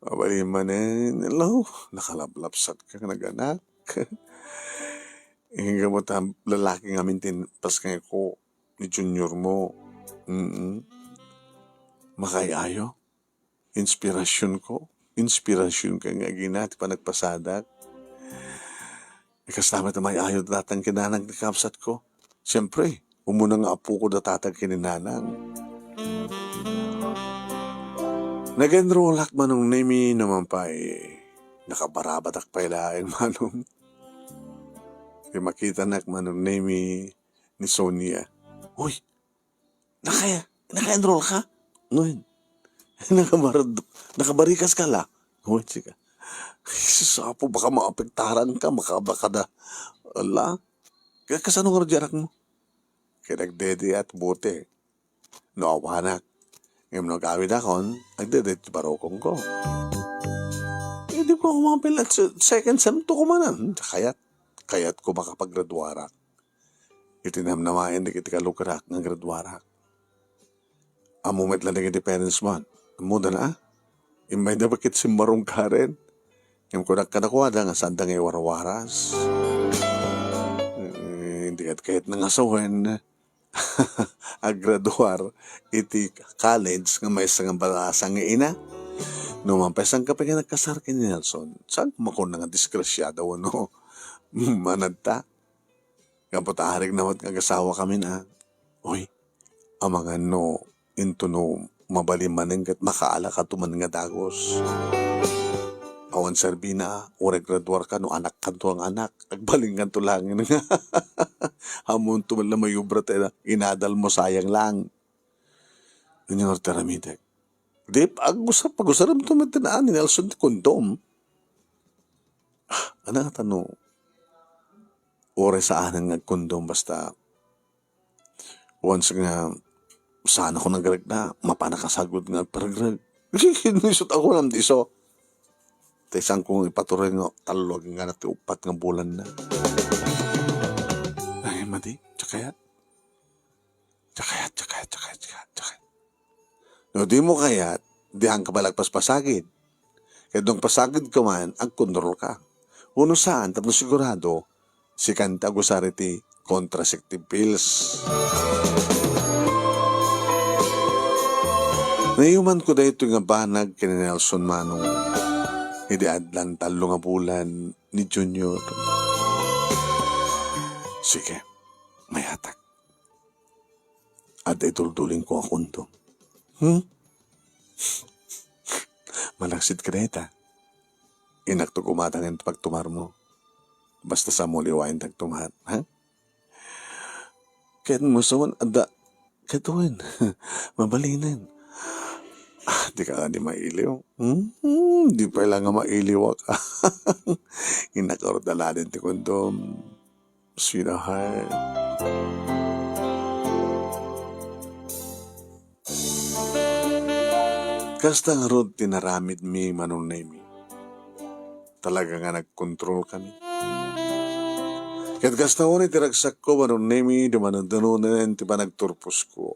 Mabalin manen. Hello, nakalaplapsatka nga naganak. Inggam ta lalaki ngamin ti pasngayko ni juniormo. Mm. Makaay-ayo. Inspirasionko. Inspirasionka nga agina ti panagpasadak. Kasta met a maay-ayo ti tatang ken nanang ti kabsatko. Siempre, umuna nga apoko da tatang ken ni nanang. Nag-enrollak, Manong Nemi, no man pay nakabarabadak pay laeng, Manong. Ti makitanak, Manong Nemi, ni Sonia. Uy, naka-, naka-enroll ka? Ngayon, nakabarad-, nakabarikaska la? Ngayon, sika. Ay, sus, Apo, baka maapektaran ka, maka-, baka da. Ala, ka-, kasano nga radyarak mo? Kaya nagdede at bote. No awanak. Ngem no agawidakon, agdede ti barukongko. Hindi ko kumapil at se-, second sem to kumanan. Kayat, kayat ko makapagraduarak. Iti namnamaen dagiti kalugrak nga graduarak. Ammo met la dagiti parents mo. Ammoda na, ah? Immayda bakit simmarong Karen? Ngem kunak kadakuada nga sanda nga iwarwaras. Eh, hindi ket kayat nga sawen. Aggraduar iti college nga maysa nga balasa nga ina. No man pay, saanka pay nga nagkasar ken ni Nelson? Saan makuna nga disgrasiada wenno manadta? Gapu ta arigna met nga agasawa kami na. Uy, amangan no into no mabalin manen ket makaalakato man nga dagus. Awan serbina, uray graduar ka no anak kanto nga anak. Agbalin kanto laeng nga. Ammonto man la mayubra ta inadal mo, sayang lang. Ania ngarud ti aramidek? Di, agusar-, pagusarem to met ni Nelson ti kondom. Ah, ano nga tano? Uray saanen nga agkondom, basta Once nga, saan ako nagrekna, mapan a kasagod nga agparegreg. Ket ni isut' a kunam ti isu. Ta saan ko nga ipatuloy nga tallo agingga ti uppat nga bulanna. Ay, madi, diak kayat. Diak kayat, diak kayat, diak kayat, diak kayat, diak kayat. No dimo kayat, diak ka pay agpaspasagid. Ket no agpasagidka man, agkontrolka. Wenno saan, tapno sigurado, sikan ti agusar iti contraceptive pills. Naayumanko daytoy nga banag ken ni Nelson, Manong, idi addan tallo nga bulan ni Junior. Sige, mayatak. Adda ituldulingko a kondom. Hmm? Manaksidka dayta. Inakto gumatangen ti pagtumarmo. Basta saanmo liwaen ti agtumar, ha? Ket musuon, adda, ket wen, mabalinen. Ah, dika nga di mailiw. Hmm, di pay la nga mailiwak. Inakarot aladen ti kondom. Sweetheart. Kasta ngarud ti naramidmi, Manong Nemi. Talaga nga nagkontrolkami. Ket kasta unay ti ragsakko, Manong Nemi, dumanudanunen ti panagturposko.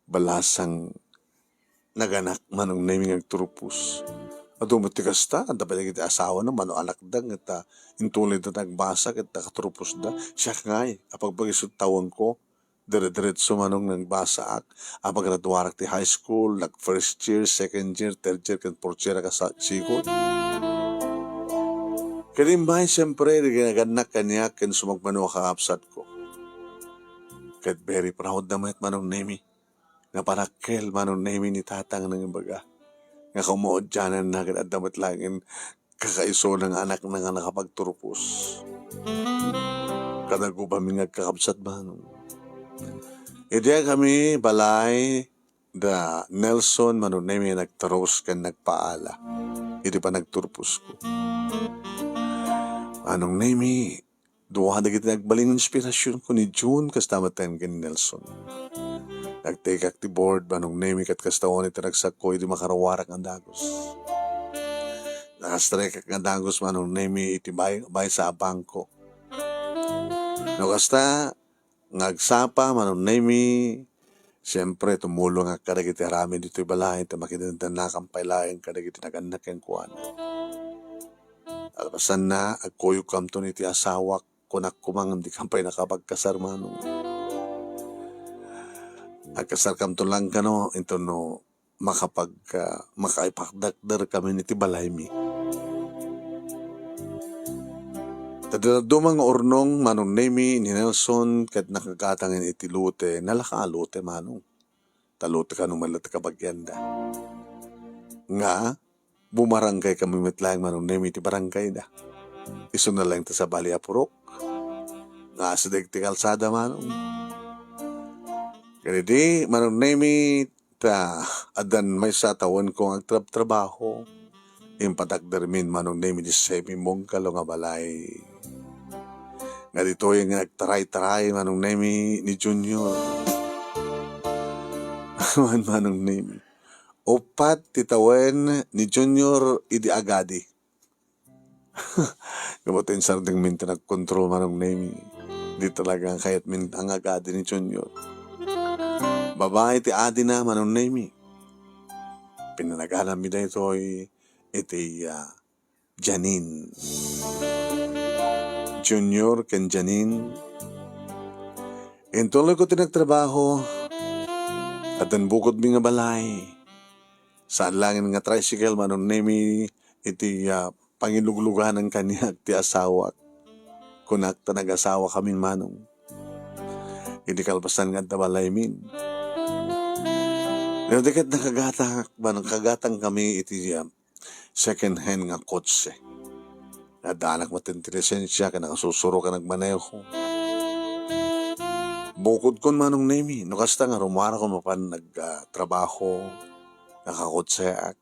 Balasang naganak, Manong Nemi, nga agturpos. Adu met ti kasta, adda pay dagiti asawana, mano anakda, ngata intuloyda nagbasa, ket nakaturposda. Siak ngay, apagpag-isu ti tawenko, dire-diretso, Manong, nagbasaak. Apagraduarak ti high school, nag first year, second year, third year, ken fourth year a kasa-, sigud. Ket imbay, siempre, di ginagannak kaniak ken sumagmamano a kakabsatko. Ket very proud da met, Manong Nemi, nga panakkel, Manong Nemi, ni tatang nang ibaga nga kaumaudiananna ket adda met laeng kakaisuna nga anakna nga nakapagturpos. Kada gubami nga agkakabsat, Manong. Idi kami balay da Nelson, Manong Nemi, nagtaros ken nagpaala iti panagturposko. Manong Nemi, dua dagiti nagbalin nga inspirasionko ni June, kasta met ken ni Nelson. Nagtekak ti board, Manong Nemi, ket kasta unay ti ragsakko idi makaruarak nga dagus. Nakastrikak nga dagus, Manong Nemi, iti bay-, baysa a bangko. No kasta, nga agsapa, Manong Nemi, siempre, tumulongak kadagiti aramid ditoy balay, ta makidandannakan pay laeng kadagiti nagannak kenkuana. Kalpasanna, agkuyogkamton iti asawak, kunak koma ngem dikam pay nakapagkasar, Manong. Agkasarkamton laeng kano, inton no makapag-, ah, makaipakdakderkami iti balaymi. Ti dadduma nga urnong, Manong Nemi, ni Nelson, ket nakagatangen iti lote, nalaka a lote, Manong. Ta lote kano met la ti kabagianda. Nga, bumaranggaykami met laeng, Manong Nemi, iti barangayda. Isuna laeng ta sabali a purok nga asideg ti kalsada, Manong. Ket idi, Manong Nemi, ta addan maysa a tawenko nga agtrabtrabaho, impatakdermin, Manong Nemi, di semi-bungalow nga balay. Nga ditoy nga nagtaray-taray, Manong Nemi, ni Junior. Awan, Manong Nemi. Uppat ti tawen ni Junior idi agadi. Gapu ta insardengmin ti nagkontrol, Manong Nemi. Di talaga kayatmin nga agadi ni Junior. Babai ti adina, Manong Nemi. Pinanaganami daytoy iti, ah, Janine. Junior ken Janine. Intuloyko ti nagtrabaho. Addan bukodmi nga balay. Saan laengen nga tricycle, Manong Nemi, iti, ah, pangilugluganan kaniak ti asawak. Kunak ta nagasawa kami, Manong. Idi kalpasan nga adda balaymin. Ket nakagatang, Manong, kagatangkami iti, ah, second hand nga kotse. Addaanak maten ti lisensia ken nakasursurok a nagmaneho. Bukodkon, Manong Nemi, no kasta nga rumuarakon mapan nag, ah, trabaho, nakakotseak.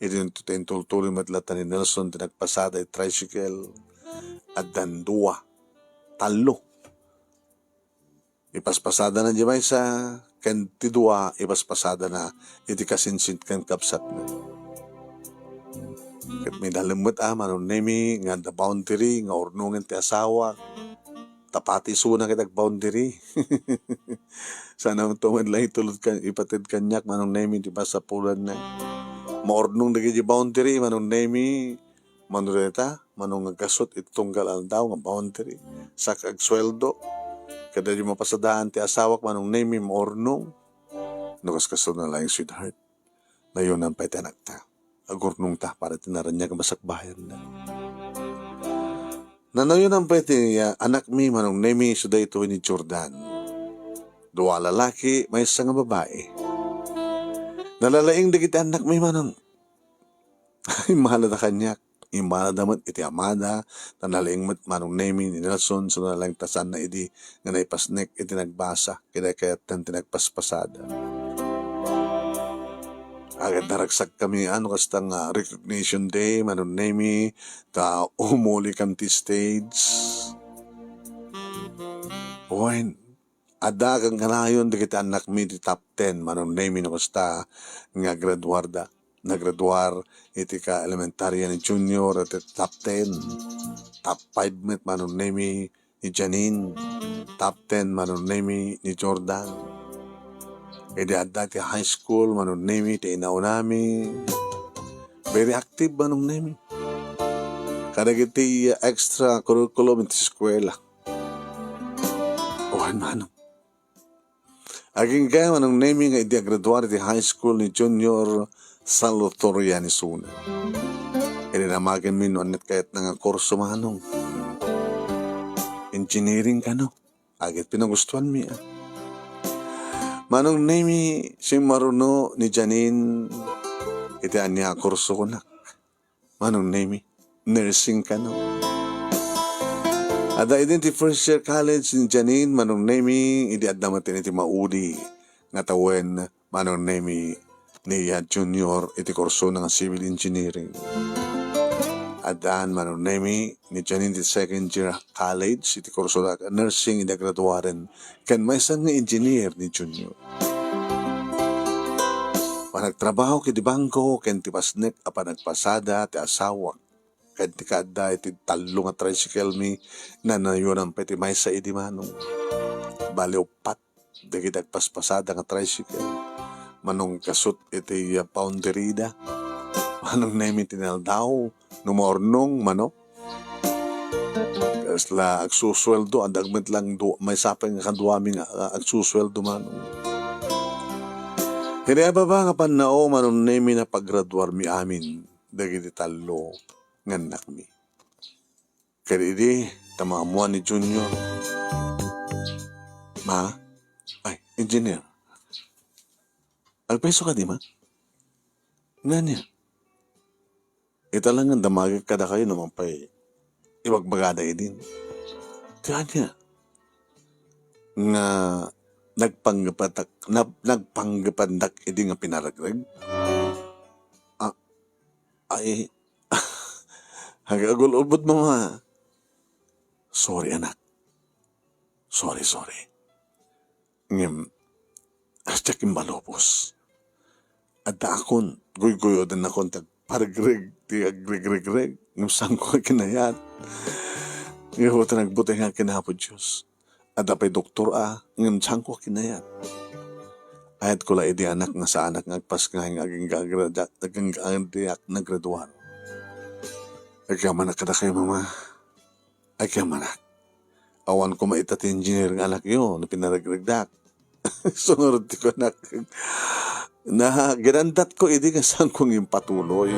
Idi intultuloy met latta ni Nelson ti nagpasada iti tricycle, addan dua, tallo. Ipaspasadana di maysa, ken ti dua, ipaspasadana iti kasinsin ken kabsatna. Ket midalem met a Manong Nemi nga adda boundary nga urnongen ti asawak. Ta pati isuna ket agboundary. Saan a met laeng itulod kan-, ipated kaniak Manong Nemi ti masapulanna. Maurnong dagiti boundary Manong Nemi. Mano dayta, mano nga gasut iti tunggal aldaw nga boundary. Sak agsueldo. Kada di mapasadaan ti asawak Manong Nemi maurnong. No kaskasano laeng, sweetheart. Nayonan pay ti anakta. Agurnongta para ti naraniag a masakbayanna. Nanayonan pay ti, ah, anakmi Manong Nemi isu daytoy ni Jordan. Dua a lalaki, maysa nga babai. Nalalaing dagiti annakmi, Manong. Immalada kaniak. Immalada met iti amada, ta nalaing met Manong Nemi ni Nelson, saan a met laeng ta saanna idi nga naipasnek iti nagbasa, ket kayatna ti nagpaspasada. Agek, naragsakkami, ano, kasta nga recognition day, Manong Nemi, ta umulikam ti stage. Wen, adda ken kanayon dagiti annakmi ti top ten, Manong Nemi, no kasta nga graduarda. Nagraduar iti ka-elementarya ni Junior iti top ten. Top five met Manong Nemi ni Janine. Top ten Manong Nemi ni Jordan. Idi adda ti high school, Manong Nemi ti inaunami. Very active Manong Nemi. Kadagiti extra curriculum iti eskuela. Wen Manong. Agingga Manong Nemi nga idi agraduar iti high school ni Junior Salutatorian isuna. Idi namagenmi no ania ti kayatna nga kurso Manong. Engineering kano. Agek, pinagustuanmi, ah. Manong Nemi, simmaruno ni Janine iti ania a kurso kunak. Manong Nemi, nursing kano. Adda idi ti first year college ni Janine, Manong Nemi, idi adda met iti maudi nga tawen, Manong Nemi, ni, ah, Junior iti kursona nga civil engineering. Addaan Manong Nemi ni Janine ti second year college iti kursona nursing idi agraduaren ken maysa nga engineer ni Junior. Panagtrabaho iti bangko ken ti pasnek a panagpasada ti asawak ken ti kaadda iti tallo nga tricycle mi, nanayonan pay ti maysa idi Manong. Bali, uppat dagiti agpaspasada nga tricycle. Manong kasut iti, ah, boundary da. Manong Nemi ti inaldaw, no maurnong, mano. Kasla agsusueldo, adda met lang du-, maysa pay nga kaduami nga, ah, agsusueldo, Manong. Iti ababa nga pannao, Manong Nemi, napagraduarmi amin dagiti tallo nga annakmi. Ket idi ta maammuan ni Junior, "Ma, ay, engineer, agpayso kadi, ma? Ngania? Ita laeng nga damagek kadakayo no mapay ibagbagada idin." Ti ania? Nga nagpanggepatak, nag-, nagpanggepandak idi nga pinaregreg? Ah, ay, agul-ulbod, mama. Sorry, anak. Sorry, sorry. Ngem, diak immalubos. Addaakon, guyguyodanakon ti agparegreg, ti agregregreg. Ngem saanko nga kinayat. Ngem ta nagbuteng nga ken Apo Dios. Adda pay doktor a, ngem saanko kinayat. Ayatko la idi anak nga saanak nga agpasngay nga agingga agrada-, agingga diak nagraduar. Agyamanak kadakayo, mama. Agyamanak. Awan koma ita ti engineer nga anakyo no pinaregregdak. Sunod ti kunak. Na, ginandatko idi nga saanko nga impatuloy.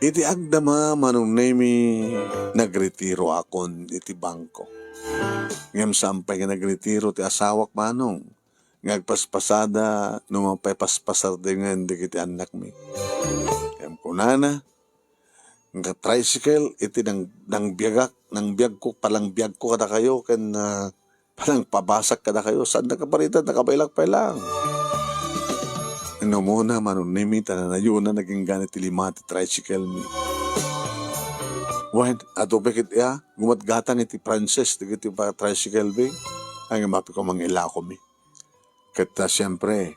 Iti agdama, Manong Nemi, nagretiroakon iti bangko. Ngem saan pay nga nagretiro ti asawak, Manong, nga agpaspasada no mapay paspasardingen dagiti annakmi. Ngem kunana, nga tricycle iti nang-, nangbiagak, nangbiagko, panangbiagko kadakayo ken, ah, panangpabasak kadakayo, saan nakaparita, nakabaylak pay lang. Inumona, Manong Nemi, ta nanayonan agingga ti lima ti tricycle mi. Wen, adu pay ket iya, gumatgatang iti Frances dagiti pa-, tricycle bay. Ay, nga mapi ko mangilakomi. Ket, ah, siempre,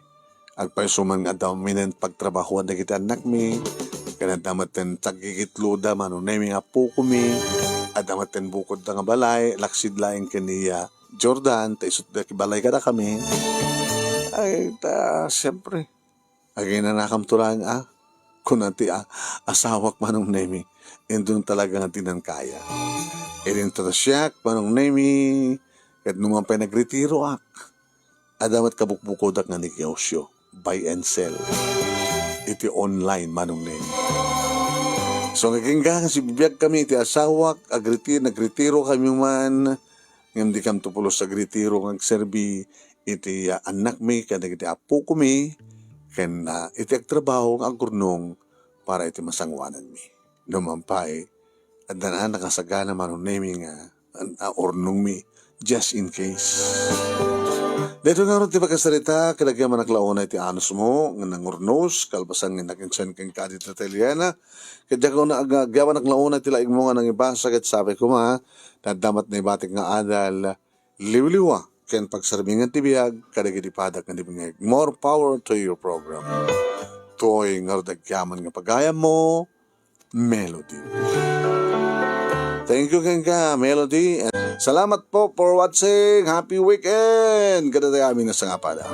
agpayso man nga adda minen pagtrabahoan dagiti annakmi, ken adda met ten tagkikitloda, Manong Nemi, nga appokomi, adda met ten bukodda nga balay, laksid laeng ken ni, ah, Jordan, ta isut' da ti balay kadakami. Ay, ta, siempre, aginanakamto laeng, ah, kuna ti, ah, asawak, Manong Nemi. Inton talaga nga dinan kaya. Idinto ta siak, Manong Nemi, ket numan pay nagretiroak, adda met kabukbukodak nga negosyo, buy and sell, iti online, Manong Nemi. So, nga agingga nga sibibiagkami iti asawak, agreti-, nagretirokami man, ngem dikamto pulos agretiro nga agserbi iti, ah, annakmi ken dagiti appokomi, ken, ah, iti agtrabaho nga agurnong para iti masangoananmi. Numan pay, adda a nakasagana, Manong Nemi, nga, ah, urnongmi, just in case. Daytoy ngarud ti pakasarita, ket agyamanak la unay ti anusmo nga nangurnos, kalpasan nga nakinsen kenka dita Teliana. Ket diak una, ag-, agyamanak la unay ti laingmo nga nangibasa, ket sapay koma, ta adda met naibatik nga adal, liwliwa, ken pagserbi nga ti biag kadagiti padak nga di bingeg. More power to your program. Toy ngarud agyaman nga pagayammo, Melody. Thank you kenka, Melody. And salamat po for watching. Happy weekend kadatayo amin a sangapada.